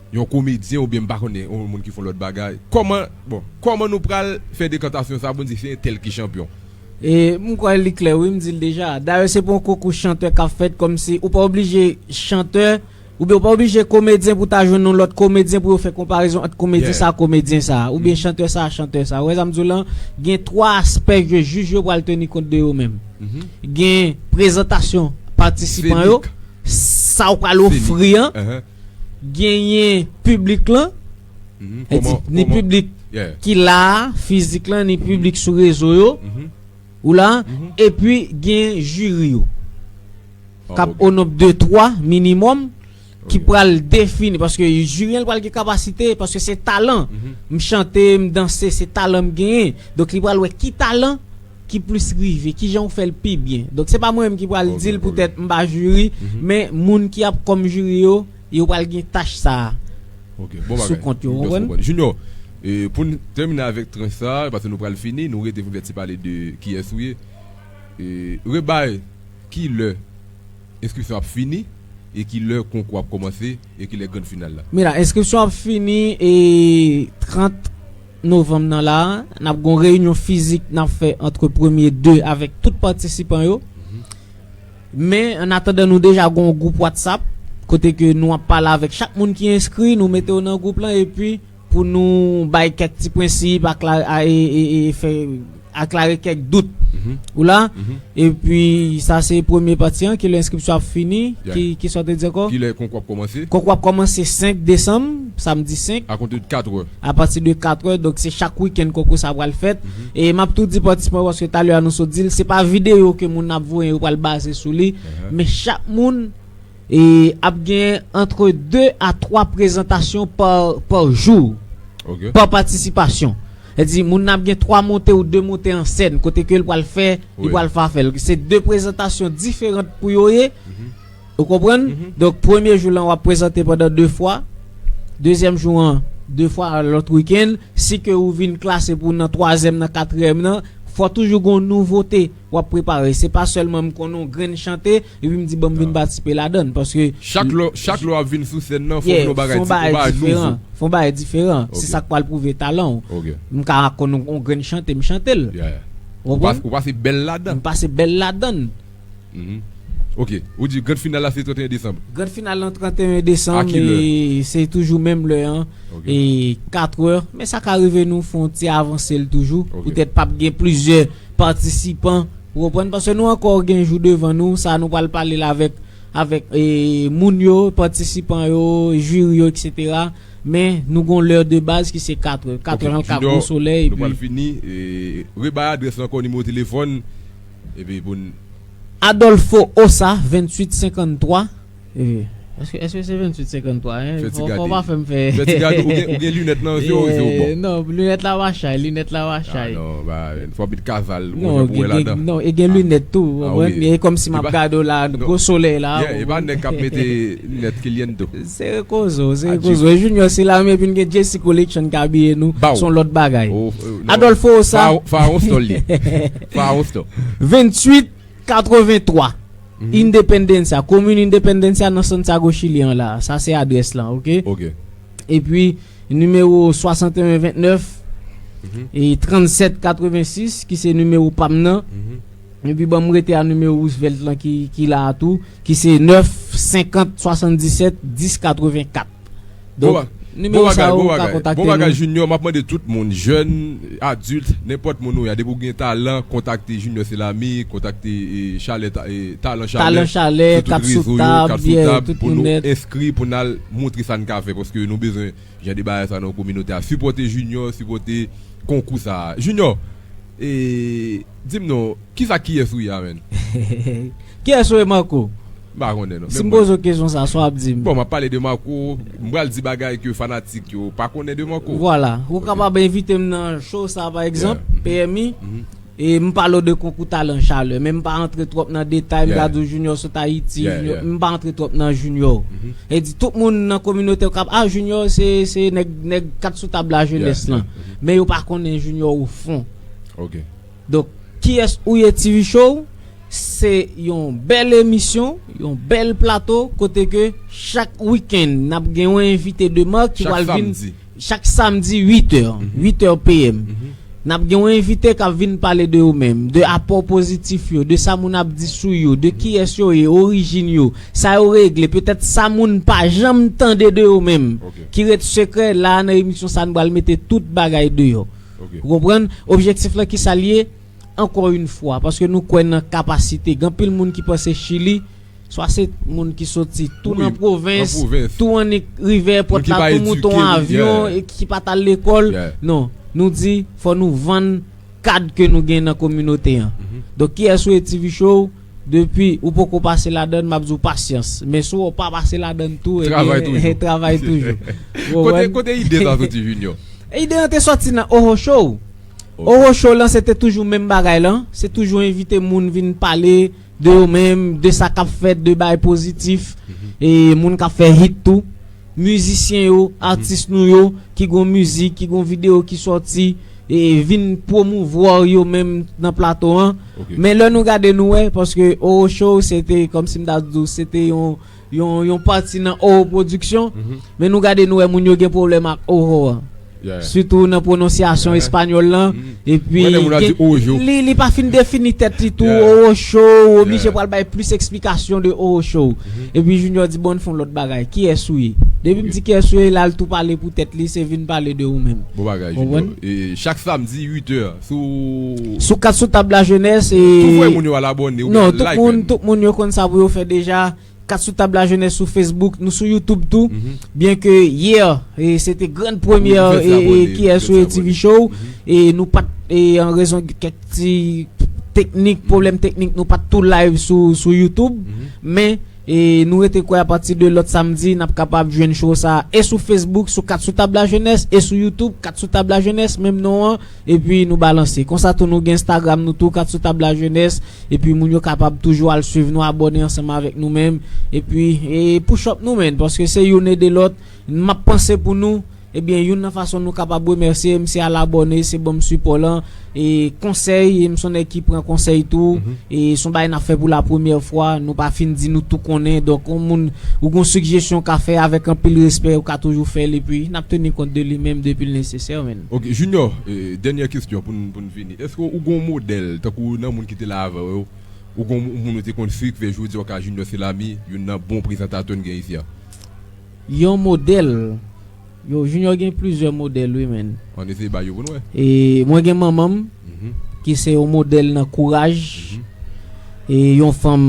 yon komedyen, oubyen m pa konnen, yon moun ki fè lòt bagay. Kòman, bon, kòman nou pral fè dekantasyon sa pou n di se entèl ki chanpyon? E m kwè li klè, wi, m di l deja. Dayè, se pa yon konkou chantè k ap fèt, kòmsi ou pa oblije chantè, oubyen ou pa oblije komedyen pou ta jwenn yon lòt komedyen pou yo fè konparezon ant komedyen sa a, komedyen sa a, oubyen chantè sa a, chantè sa a. Ou wè sa m di w lan? Gen twa aspè ke jij yo pral teni kont de yo menm. Gen prezantasyon patisipan yo, sa w pral ofri an, genyen piblik lan, e di, ni piblik ki la a, fizik lan, ni piblik sou rezo yo, ou la, epi gen jiri yo. K ap o nonb de twa minimòm, ki pral defini, paske jiri an pral gen kapasite, paske se talan. M chante, m danse, se talan m genyen. Donk, li pral wè ki talan ki plis rive, kijan ou fè l pi byen. Donk, se pa mwen menm ki pral di l poutèt m pa jiri, men moun ki ap kòm jiri yo, yo pral gen tach sa a sou kont yo, ou konprann? Junior, e, pou n tèmine avèk tranch sa a, paske nou pral fini, nou rete pou n fè ti pale de kiyès ou ye. E, Rebay, ki lè enskripsyon ap fini e ki lè konkou ap kòmanse e ki lè grann final la? Mira, enskripsyon ap fini e trant novanm nan la a. N ap gon reyinyon fizik n ap fè ant premye de avèk tout patisipan yo. Men, an atandan, nou deja gon gwoup WhatsApp kote ke nou ap pale avèk chak moun ki enskri, nou mete yo nan gwoup lan, epi pou nou bay kèk ti prensip, akla-, a, e, e, e fè aklare kèk dout. Ou la? Epi, sa se premye pati an, ki lè enskripsyon ap fini, ki, ki sa w te di ankò? Ki lè konkou ap kòmanse? Konkou ap kòmanse senk desanm, samdi senk. A konte de katrè. Apati de katrè, donk se chak wikenn konkou sa pral fèt. E m ap tou di patisipan yo, paske talè a nou sot di l, se pa videyo ke moun ap voye yo pral baze sou li, men chak moun e ap gen ant de a twa prezantasyon pa, pa jou, pa patisipasyon. Sètadi, moun nan ap gen twa monte ou de monte an sèn, kote ke l pral fè, li pral fè afè l. Se de prezantasyon diferan pou yo ye. Ou konprann? Donk, premye jou lan, w ap prezante pandan de fwa. Dezyèm jou an, de fwa lòt wikenn. Si ke ou vin klase pou nan twazyèm, nan katriyèm nan, fò toujou gon nouvote w ap prepare. Se pa sèlman m konnen yon grenn chante, epi m di, "Bon, m vin patisipe ladan l," paske chak lè, chak lè w ap vin sou sèn nan, fò w vin yon bagay di-, yon bagay diferan. Fò w vin yon bagay diferan. Se sa k pral pwouve talan w. M ka konn yon, yon grenn chante, m chante l. Ou konprann? Ou pase bèl ladan. M pase bèl ladan. Ok. Ou di grann final la se trannteyen desanm. Grann final lan trannteyen desanm, e se toujou menm lè an. E katrè. Men sa ka rive nou fè yon ti avanse l toujou. Poutèt p ap gen plizyè patisipan. Ou konprann? Paske nou ankò gen jou devan nou. Sa nou pral pale la avèk, avèk, e, moun yo, patisipan yo, jiri yo, etsetera. Men nou gon lè de baz ki se katrè. Katrè an l ka gwo solèy, nou pral fini. E, rebay adrès la ankò, nimewo telefòn. Epi pou n Adolfo Osa, venntuit senkanntwa. E, èske, èske se venntuit senkanntwa, en? Fò, fò w pa fè m fè. Fè ti gade, ou gen, ou gen linèt nan zye w, zye w bon. Non, linèt la pa chay, linèt la pa chay. Non, fò w met kazal, ou konn pou wè ladan. Non, e gen linèt tou, ou konprann? E kòmsi m ap gade w la, gwo solèy la. E pa nèg k ap mete linèt Kilian tou. Se rekozo, se rekozo. E Junior, se la menm, epi n gen J C Collection k abiye nou, se yon lòt bagay. Adolfo Osa. Faron Store li. Faron Store. Venntuit katreventwa. Independencia, komin Independencia nan Santiago, Chili an la. Sa se adrès lan, oke? Ok. Epi, nimewo swasanteyen vennèf e trannsèt katrevensis, ki se nimewo pa m nan. Epi, ban m rete a nimewo Roosevelt lan ki, ki la a tou, ki se nèf senkant swasanndisèt dis katrevenkat. Donk, nimewo sa yo, ou ka kontakte nou. Bon bagay, Junior. M ap mande tout moun, jèn, adilt, nenpòt moun ou ye a, depi w gen talan, kontakte Junior Selami, kontakte e, Chalè, ta- e, Talan Chalè, Talan Chalè, sou tout Kat sou rezo yo, Kat sou Tab, yeah, tab, tout pou nou moun nèt. Enskri, pou n al montre sa n ka fè, paske nou bezwen jan de bagay sa nan kominote a. Sipòte Junior, sipòte konkou sa a. Junior, e, di m non, kisa kiyès ou ye a, menn? Kiyès ou ye, Marco? M pa konnen non. Si m poze w kesyon sa, sa w ap di m? Bon, m ap pale de Marco, m pral di bagay ke fanatik yo pa konnen de Marco. Vwala. Ou kapab envite m nan show sa, pa egzanp, P M I. E m pale w de konkou Talan Chalè, men m pa antre twòp nan detay, m ka di w Junior sot Ayiti, Junior, m pa antre twòp nan Junior. E di tout moun nan kominote yo k ap, ah, Junior se, se nèg, nèg Kat sou Tab Lajenès lan. Men yo pa konnen Junior o fon. Ok. Donk, Kiyès ou ye T V Show? Se yon bèl emisyon, yon bèl plato, kote ke chak wikenn, n ap gen yon envite de mak ki pral vin chak samdi, uit è, uit è P M. N ap gen yon envite k ap vin pale de yo menm, de apò pozitif yo, de sa moun ap di sou yo, de kiyès yo ye, orijin yo, sa yo regle, petèt sa moun pa janm tande de yo menm, ki ret sekrè. La, nan emisyon sa, nou pral mete tout bagay deyò. Ou konprann? Objektif lan ki sa l ye? Ankò yon fwa, paske nou kwè nan kapasite. Gen anpil moun ki panse Chili, swa se moun ki soti tou nan pwovens, tou annik rive èpòt la, tou moute yon avyon, e ki pa t al lekòl. Non, nou di, fò nou vann kad ke nou gen nan kominote an. Donk, kiyès ou ye T V Show? Depi ou poko pase ladann, m ap di w pasyans. Men si w pa pase ladann tou, ebyen, travay toujou. Kote, kote ide sa soti, Junior? Ide an te soti nan Oho Show. Oho Show lan, se te toujou menm bagay lan. Se toujou envite moun vin pale de yo menm, de sa k ap fèt, de bagay pozitif. E moun k ap fè hit tou. Mizisyen yo, atis nou yo, ki gon mizik, ki gon videyo ki sòti, e vin pwomouvwa yo menm nan plato an. Men lè nou gade nou wè, paske Oho Show, se te, kòmsi m ta di w, se te yon, yon, yon pati nan Oho Production. Men nou gade nou wè moun yo gen pwoblèm ak Oho an. Sitou nan pwononsyasyon espanyòl lan. Epi, li, li pa fin defini tèt li tou, Oho Show, ou oblije pral bay plis eksplikasyon de Oho Show. Epi Junior di, bon, n fè yon lòt bagay. Kiyès ou ye? Depi m di kiyès ou ye, l al tou pale pou tèt li, se vin pale de ou menm. Bon bagay, Junior. E chak samdi, uit è, sou Sou Kat sou Tab Lajenès, e tou fè moun yo al abòne oubyen like. Non, tout moun, tout moun yo konn sa pou yo fè deja. Kat sou Tab Lajenès sou Facebook, nou sou YouTube tou. Byen ke yè, e, se te grann premyè, e, e, Kiyès ou ye T V Show. E nou pa t, e, an rezon kèk ti teknik, pwoblèm teknik, nou pa t tou live sou, sou YouTube. Men, e, nou rete kwè apati de lòt samdi, n ap kapab jwenn show sa a e sou Facebook, sou Kat sou Tab Lajenès, e sou YouTube, Kat sou Tab Lajenès, menm non an. Epi nou balanse. Konsa tou nou gen Instagram nou tou, Kat sou Tab Lajenès. Epi moun yo kapab toujou al swiv nou, abòne ansanm avèk nou menm. Epi, e, push up nou menm, paske se youn ede lòt. M ap panse pou nou. Ebyen, youn nan fason nou kapab remèsye m, se al abòne, se ban m sipò lan. E konsèy, e m se yon nèg ki pran konsèy tou. E se yon bagay n ap fè pou la premyè fwa. Nou pa fin di nou tou konnen. Donk, yon moun, ou gon sigjesyon w ka fè avèk anpil respè, ou ka toujou fè l. Epi, n ap teni kont de li menm depi l nesesè, menn. Ok, Junior, e, dènyè kesyon pou n, pou n fini. Èske ou gon modèl, tankou nan moun ki te la avan yo, ou gon moun ou te konn swiv, ki fè jodi a ou ka Junior Selami, youn nan bon prezantatè n gen isi a? Yon modèl. Yo, Junior gen plizyè modèl, wi, menn. Ann eseye ba yo pou n wè. E, mwen gen manman m, ki se yon modèl nan kouraj. E, yon fanm,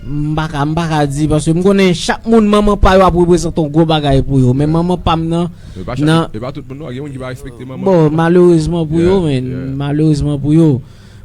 m pa ka, m pa ka di, paske m konnen chak moun, manman pa yo ap reprezante yon gwo bagay pou yo. Men manman pa m nan, e pa chak, nan, e pa tout moun non, gen moun ki pa respekte manman. Bon, malerezman pou yo, menn. Malerezman pou yo.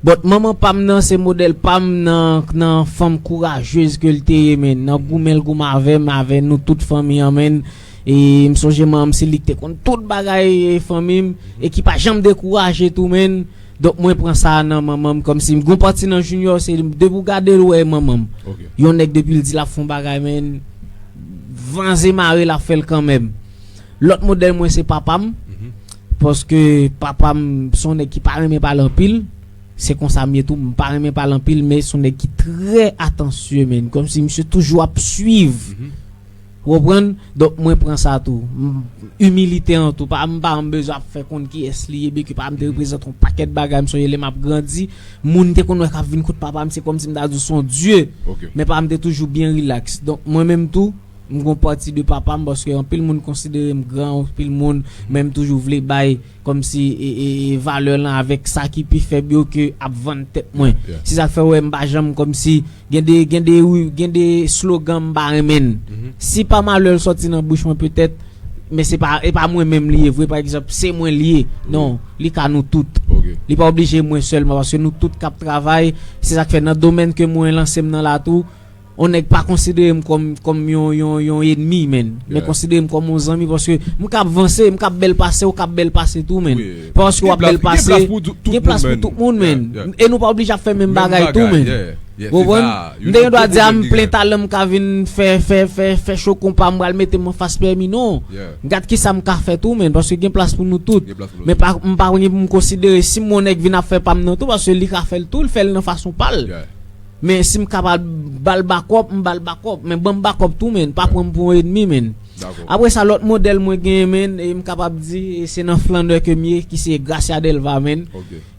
But manman pa m nan se modèl pa m nan, nan fanm kourajez ke l te ye, menn. Nan goumen l goumen avè m, avè nou tout fanmi an, menn. E m sonje manman m se li ki te konn tout bagay, e, fanmi m, e ki pa janm dekouraje tou, menn. Donk mwen pran sa nan manman m, kòmsi m gon pati nan Junior, se depi w gade l, ou wè manman m. Yon nèg depi l di l ap fè yon bagay, menn, vanze mare l ap fè l kanmenm. Lòt modèl mwen se papa m, paske papa m se yon nèg ki pa renmen pale anpil. Se konsa m ye tou, m pa renmen pale anpil, men se yon nèg ki trè atansye, menn. Kòmsi misye toujou ap swiv. Ou konprann? Donk, mwen pran sa tou. M, imilite an tou. Pa, m pa, m bezwen ap fè konn kiyès li ye, byenke papa m te reprezante yon pakèt bagay. M sonje lè m ap grandi, moun te konn wè k ap vin kot papa m, se kòmsi m ta di w se yon dye. Men papa m te toujou byen rilaks. Donk, mwen menm tou, m gon pati de papa m, paske anpil moun konsidere m gran, anpil moun, men m toujou vle bay kòmsi e, e, e valè lan avèk sa ki pi fèb yo ke ap vann tèt mwen. Se sa k fè w wè m pa janm kòmsi gen de, gen de, gen de slogan m pa renmen. Si pa malè l sòti nan bouch mwen petèt, men se pa, e pa mwen menm li ye vre, pa egzanp, se mwen li ye. Non, li ka nou tout. Li pa oblije mwen sèlman, paske nou tout k ap travay, se sa k fè nan domèn ke mwen lanse m nan la tou, yon nèg pa konsidere m kòm, kòm yon, yon, yon ènmi, menn. Men konsidere m kòm yon zanmi, paske m kab vanse, m kab bèl pase, ou kab bèl pase tou, menn. Paske w ap bèl pase, gen plas pou tout moun, menn. E nou pa oblije ap fè menm bagay tou, menn. Ou konprann? M te gen dwa di a, m plen talan, m ka vin fè, fè, fè, fè cho konpa, m pral mete m anfas pèmi, non. Gad kisa m ka fè tou, menn, paske gen plas pou nou tout. Men pa, m pa gen pou m konsidere si m wè yon nèg vin ap fè pa m nan tou, paske li ka fè l tou, l fè l nan fason pa l. Men si m kapab ba l bakòp, m ba l bakòp. Men ban m bakòp tou, menn. Pa pran m pou yon ènmi, menn. Apre sa, lòt modèl mwen genyen, menn, e m kapab di, e se nan flannè ke m ye, ki se Gracia Delva, menn.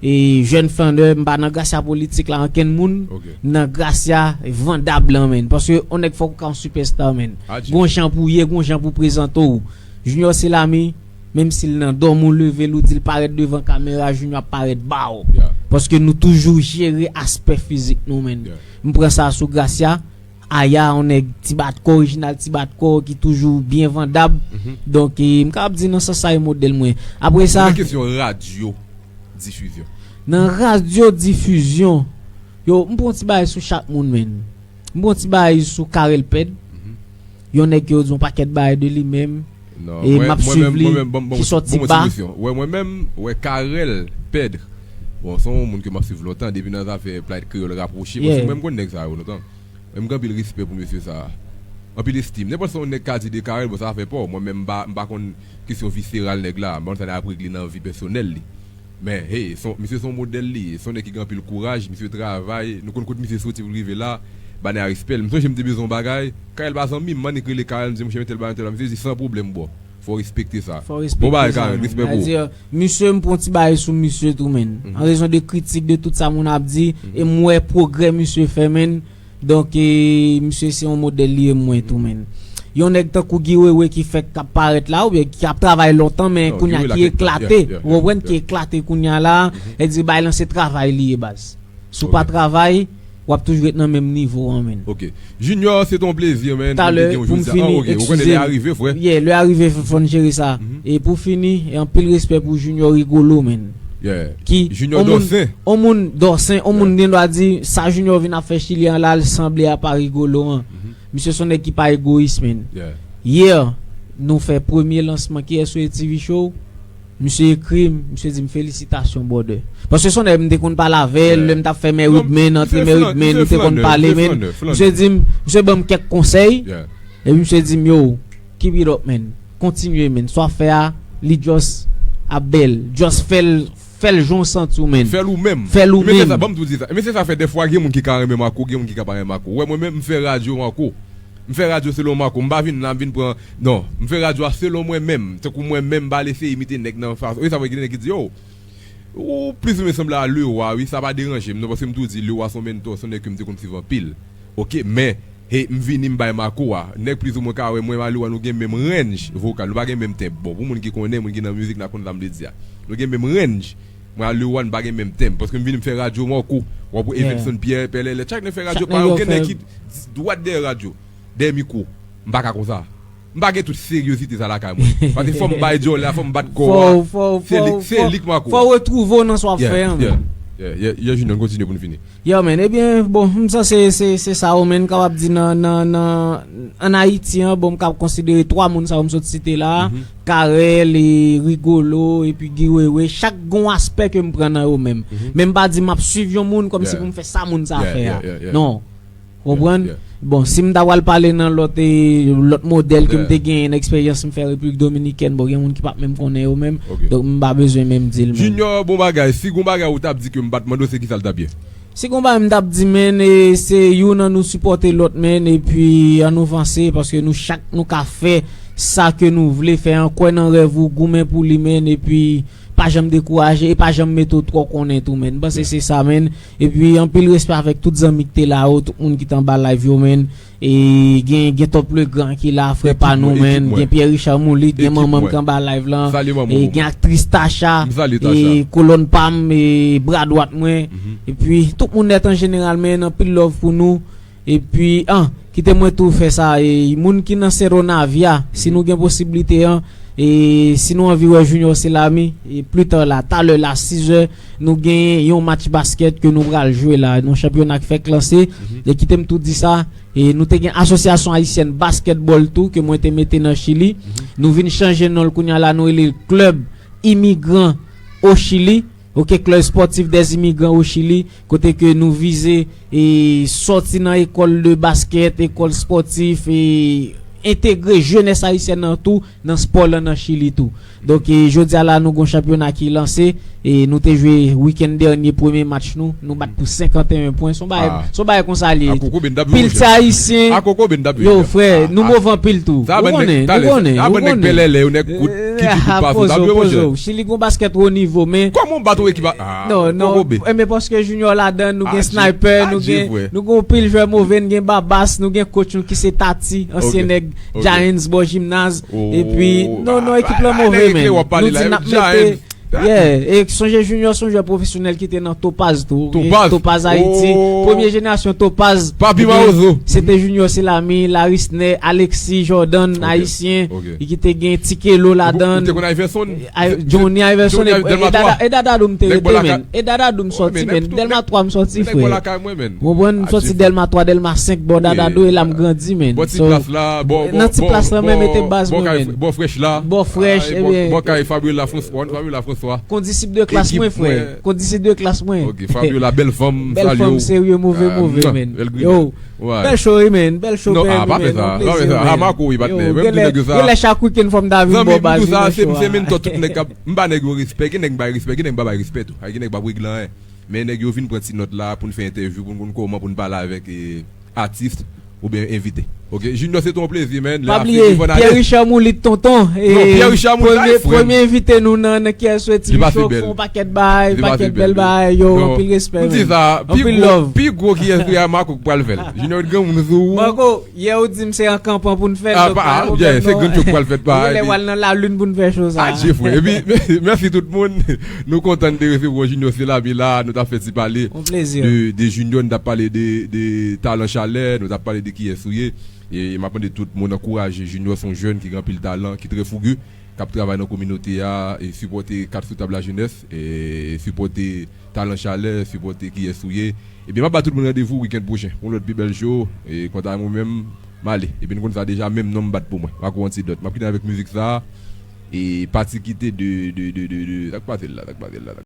E jèn flannè, m pa nan Gracia politik la, ankenn moun. M nan Gracia vandab lan, menn. Paske yon nèg fòk ou ka yon sipèsta, menn. Gon jan pou w ye, gon jan pou w prezante w. Junior Selami, menm si l nan dòmi, w leve l, ou di l parèt devan kamera, Junior ap parèt ba w. Paske nou toujou jere aspè fizik nou, menn. M pran sa sou Gracia, Aya, yon nèg ti bat kò, orijinal ti bat kò, ki toujou byen vandab. Donk, e, m kapab di nan sans sa e modèl mwen. Apre sa, nan kesyon radyo difizyon. Nan radyo difizyon, yo, m pran ti bagay sou chak moun, menn. M pran ti bagay sou Carel Pèd. Yon nèg ke yo di yon pakèt bagay de li menm. E m ap swiv li, ki sòti ba. Wè, mwen menm, wè Carel Pèd. Bon, se yon moun ke m ap swiv lontan, depi nan zafè play kreyòl rapwoche. Paske mwen, m konn nèg sa yo lontan. Mwen, m gen anpil respè pou mesye sa a. Anpil estim. Nenpòt sa yon nèg ka di de Carel, bon, sa fè pa w. Mwen menm, m pa, m pa konn kesyon viseral nèg la. M pa konn sa nèg ap regle nan vi pèsonèl li. Men, hey, se yon, misye se yon modèl li ye. Se yon nèg ki gen anpil kouraj, misye travay. Nou konn kot misye soti pou l rive la. Ba nèg la respè l. M sonje m te bezwen yon bagay. Carel pa zanmi m, m annik rele Carel, m di, monchè, men tèl bagay, tèl bagay. Misye di, san pwoblèm, bro. Fò w respekte sa. Bon bagay, Carel, respè pou ou. Misye, m pran ti bagay sou misye tou, menn. An rezon de kritik, de tout sa moun ap di, e m wè pwogrè misye fè, menn. Donk, e, misye se yon modèl li ye mwen tou, menn. Yon nèg tankou Guy Wewe ki fèk ap parèt la, oubyen ki ap travay lontan, men kounye a ki eklate. Ou konprann, ki eklate kounye a la, e di bay lan se travay li ye, baz. Si w pa travay, w ap toujou ret nan menm nivo an, menn. Ok. Junior, se te yon plezi, menn. Talè, pou m fini, eskize m. Yeah, lè a rive, fò n jere sa. E pou fini, e anpil respè pou Junior Rigolo, menn. Ki, Junior Dorcin. On moun, Dorcin, on moun gen dwa di, sa Junior vin ap fè Chili an la, l sanble a pa Rigolo an. Misye se yon nèg ki pa egoyis, menn. Yeah, nou fè premye lansman K S O A T V Show. Misye ekri m, misye di m felisitasyon, brother. Paske se yon nèg m te konn pale avè l, lè m t ap fè Mary Edmond, antre Mary Edmond, nou te konn pale, menn. Misye di m, misye ban m kèk konsèy. Epi misye di m, yo, keep it up, man. Kontinye, man. Sa w ap fè a, li just ap bèl. Just fè l, fè l jan w santi w, man. Fè l ou menm. Fè l ou menm. Ban m tou di sa. Men se sa fè dèfwa gen moun ki ka renmen Marco, gen moun ki ka pa renmen Marco. Ou wè, mwen menm, m fè radyo Marco. M fè radyo selon Marco. M pa vin la, m vin pran. Non. M fè radyo a selon mwen menm. Tankou mwen menm, m pa al eseye imite nèg nan fason. Wi, sa vre, gen nèg ki di, yo, ou plizoumwen sanble a Leroy, wi, sa pa deranje m, non, paske m tou di Leroy se yon mentor, se yon nèg ke m te konn swiv anpil. Ok, men, he, m vini, m bay Marco a. Nèg plizoumwen ka wè mwen, Leroy, nou gen menm range vokal, nou pa gen menm tenb. Bon, pou moun ki konnen, moun ki nan mizik, n a konn sa m vle di a. Nou gen menm range. Mwen a Leroy, nou pa gen menm tenb. Paske m vini, m fè radyo Marco. W ap wè Evenson Pierre, Pèlèlè, chak nèg fè radyo pa yo, gen nèg ki dwat dèyè radyo, dèyè mikwo. M pa ka konsa. M pa gen tout seryozite sa lakay mwen. Paske fò m bay djòlè a, fò m bat kò a. Se li, se li k Marco. Fò w retwouve w nan sa w ap fè an, menn. Yeah, yeah, yeah, Junior, kontinye pou n fini. Yo, menn, ebyen, bon, m sanse se, se sa yo, menn, m kapab di nan, nan, nan, ann Ayiti an, bon, m kapab konsidere twa moun sa yo m sot site la, Carel, e Rigolo, epi Guy Wewe, chak gon aspè ke m pran nan yo menm. Men m pa di m ap swiv yon moun kòmsi pou m fè sa moun sa fè a. Non. Konprann? Bon, si m ta pral pale nan lòt, e, lòt modèl ke m te genyen nan eksperyans m fè Repiblik Dominikèn, bon, gen moun ki p ap menm konnen yo menm. Donk, m pa bezwen menm di l menm. Junior, bon bagay. Si gon bagay ou t ap di ke m pa t mande w, se kisa l t ap ye? Si gon bagay m t ap di, menn, e, se youn an nou sipòte lòt, menn, epi an nou vanse, paske nou chak nou ka fè sa ke nou vle fè an, kwè nan rèv ou, goumen pou li, menn, epi pa janm dekouraje, e pa janm mete w twò konnen tou, menn. M panse se sa, menn. Epi anpil respè avèk tout zanmi ki te la yo, tout moun ki t anba live yo, menn. E gen, gen Top Legrand ki la, frè pa nou, menn. Gen Pierre Richard Moulit, gen manman m ki anba live lan. E gen aktris Tacha, e kolòn pa m, e bra dwat mwen. Epi tout moun nèt an jeneral, menn, anpil love pou nou. Epi, an, kite mwen tou fè sa, e moun ki nan Cerro Navia, si nou gen posiblite an, e si nou anvi wè Junior Selami, e pli ta la, talè la, sizè, nou gen yon match baskèt ke nou pral jwe la, yon chanpyona k fèk lanse, e kite m tou di sa, e nou te gen Asosyasyon Ayisyèn Baskètbòl tou, ke mwen te mete nan Chili, nou vin chanje non l kounye a la, nou rele l Club Immigrant au Chili, ok, Club Sportif des Immigrants au Chili, kote ke nou vize e sòti nan ekòl de baskèt, ekòl spòtif, e entegre jenès ayisyèn nan tou, nan spò lan nan Chili tou. Donk, e, jodi a la, nou gon chanpyona ki lanse, e nou te jwe wikenn dènye premye match nou, nou bat pou senkanteyen pwen. Se yon bagay, se yon bagay konsa li ye. Pil ti ayisyen. Yo, frè, nou move anpil tou. Ou konnen, nou konnen, ou konnen. Chili gon baskèt wo nivo, men. Kòman w bat yon ekip a. Non, non. E men paske Junior ladan, nou gen Sniper, nou gen, nou gen yon pil jwè move, nou gen Babas, nou gen coach nou ki se Tati, ansyen nèg Giants, bò jimnaz. Epi, non, non, ekip lan move, men. Nou di n ap mete. Yeah, e sonje Junior se yon jwè pwofesyonèl ki te nan Topaz tou. Topaz Ayiti. Premye jenerasyon Topaz. Papi Mawozo. Se te Junior Selami, Larisner, Alexis, Jordan, ayisyen. E ki te gen Tikelo ladan. Ou te konn Iverson? Johnny Iverson, e Dada Dou m te rete, men. E Dada Dou m sòti, men. Dèlma twa m sòti, frè. Ou konprann? M sòti Dèlma twa, Dèlma senk, bò Dada Dou, e la m grandi, men. Nan ti plas la, men, mete baz mwen, men. Bò frèch la. Bò frèch, ebyen. Bò kay Fabiola François, Fabiola François. Kondisip de klas mwen, frè. Kondisip de klas mwen. Ok, Fabiola, bèl fanm, bèl fanm, serye, move, move, men. Yo. Bèl show wi, men. Bèl show, bèl, men. Non, ah, pa fè sa, pa fè sa. Ah, Marco, wi, patnè. Mwen m di nèg yo sa. Yo, lè chak wikenn fò m ta vin bò baz wi, men show a. Se menm tout nèg k ap, m ba nèg yo respè, gen nèg m bay respè, gen nèg m pa bay respè tou. Gen nèg p ap regle anyen. Men nèg yo vin pran ti nòt la pou n fè entèvyou, pou n konn kòman pou n pale avèk, e, atis oubyen envite. Ok, Junior, se te yon plezi, men. Pa bliye, Pierre Richard Moulit, tonton. Non, Pierre Richard Moulit la, premye, premye envite nou nan, nan K S O T V Show, fè yon pakèt bay, pakèt bèl bay, yo, anpil respè, men. M di sa, pi gwo, pi gwo K S O T V a Marco k pral fè l. Junior, granmoun sou ou. Marco, yè ou di m se an kanpan pou n fè l, donk pa gen pwoblèm, non. Se granmoun k pral fè l, pa. Ou genlè pral nan lalin pou n fè show sa. Adje, frè. Epi, mèsi tout moun. Nou kontan de resevwa Junior Selami la, nou t ap fè ti pale de, de Junior, nou t ap pale de, de Talan Chalè, nou t ap pale de kiyès ou ye. E m ap mande tout moun ankouraje Junior, se yon jèn ki gen anpil talan, ki trè fougi, k ap travay nan kominote a, e sipòte Kat Sou Tab Lajenès, e sipòte Talan Chalè, sipòte kiyès ou ye. Ebyen, m ap ba tout moun randevou wikenn pwochen pou yon lòt pi bèl show. E kanta mwen menm, m ale. Epi n konn sa deja, menm non m bat pou mwen. Marco Antidot. M ap kite n avèk mizik sa a. E pati kite de, de, de, de, de, sa k pase l la, sa k pase l la, sa k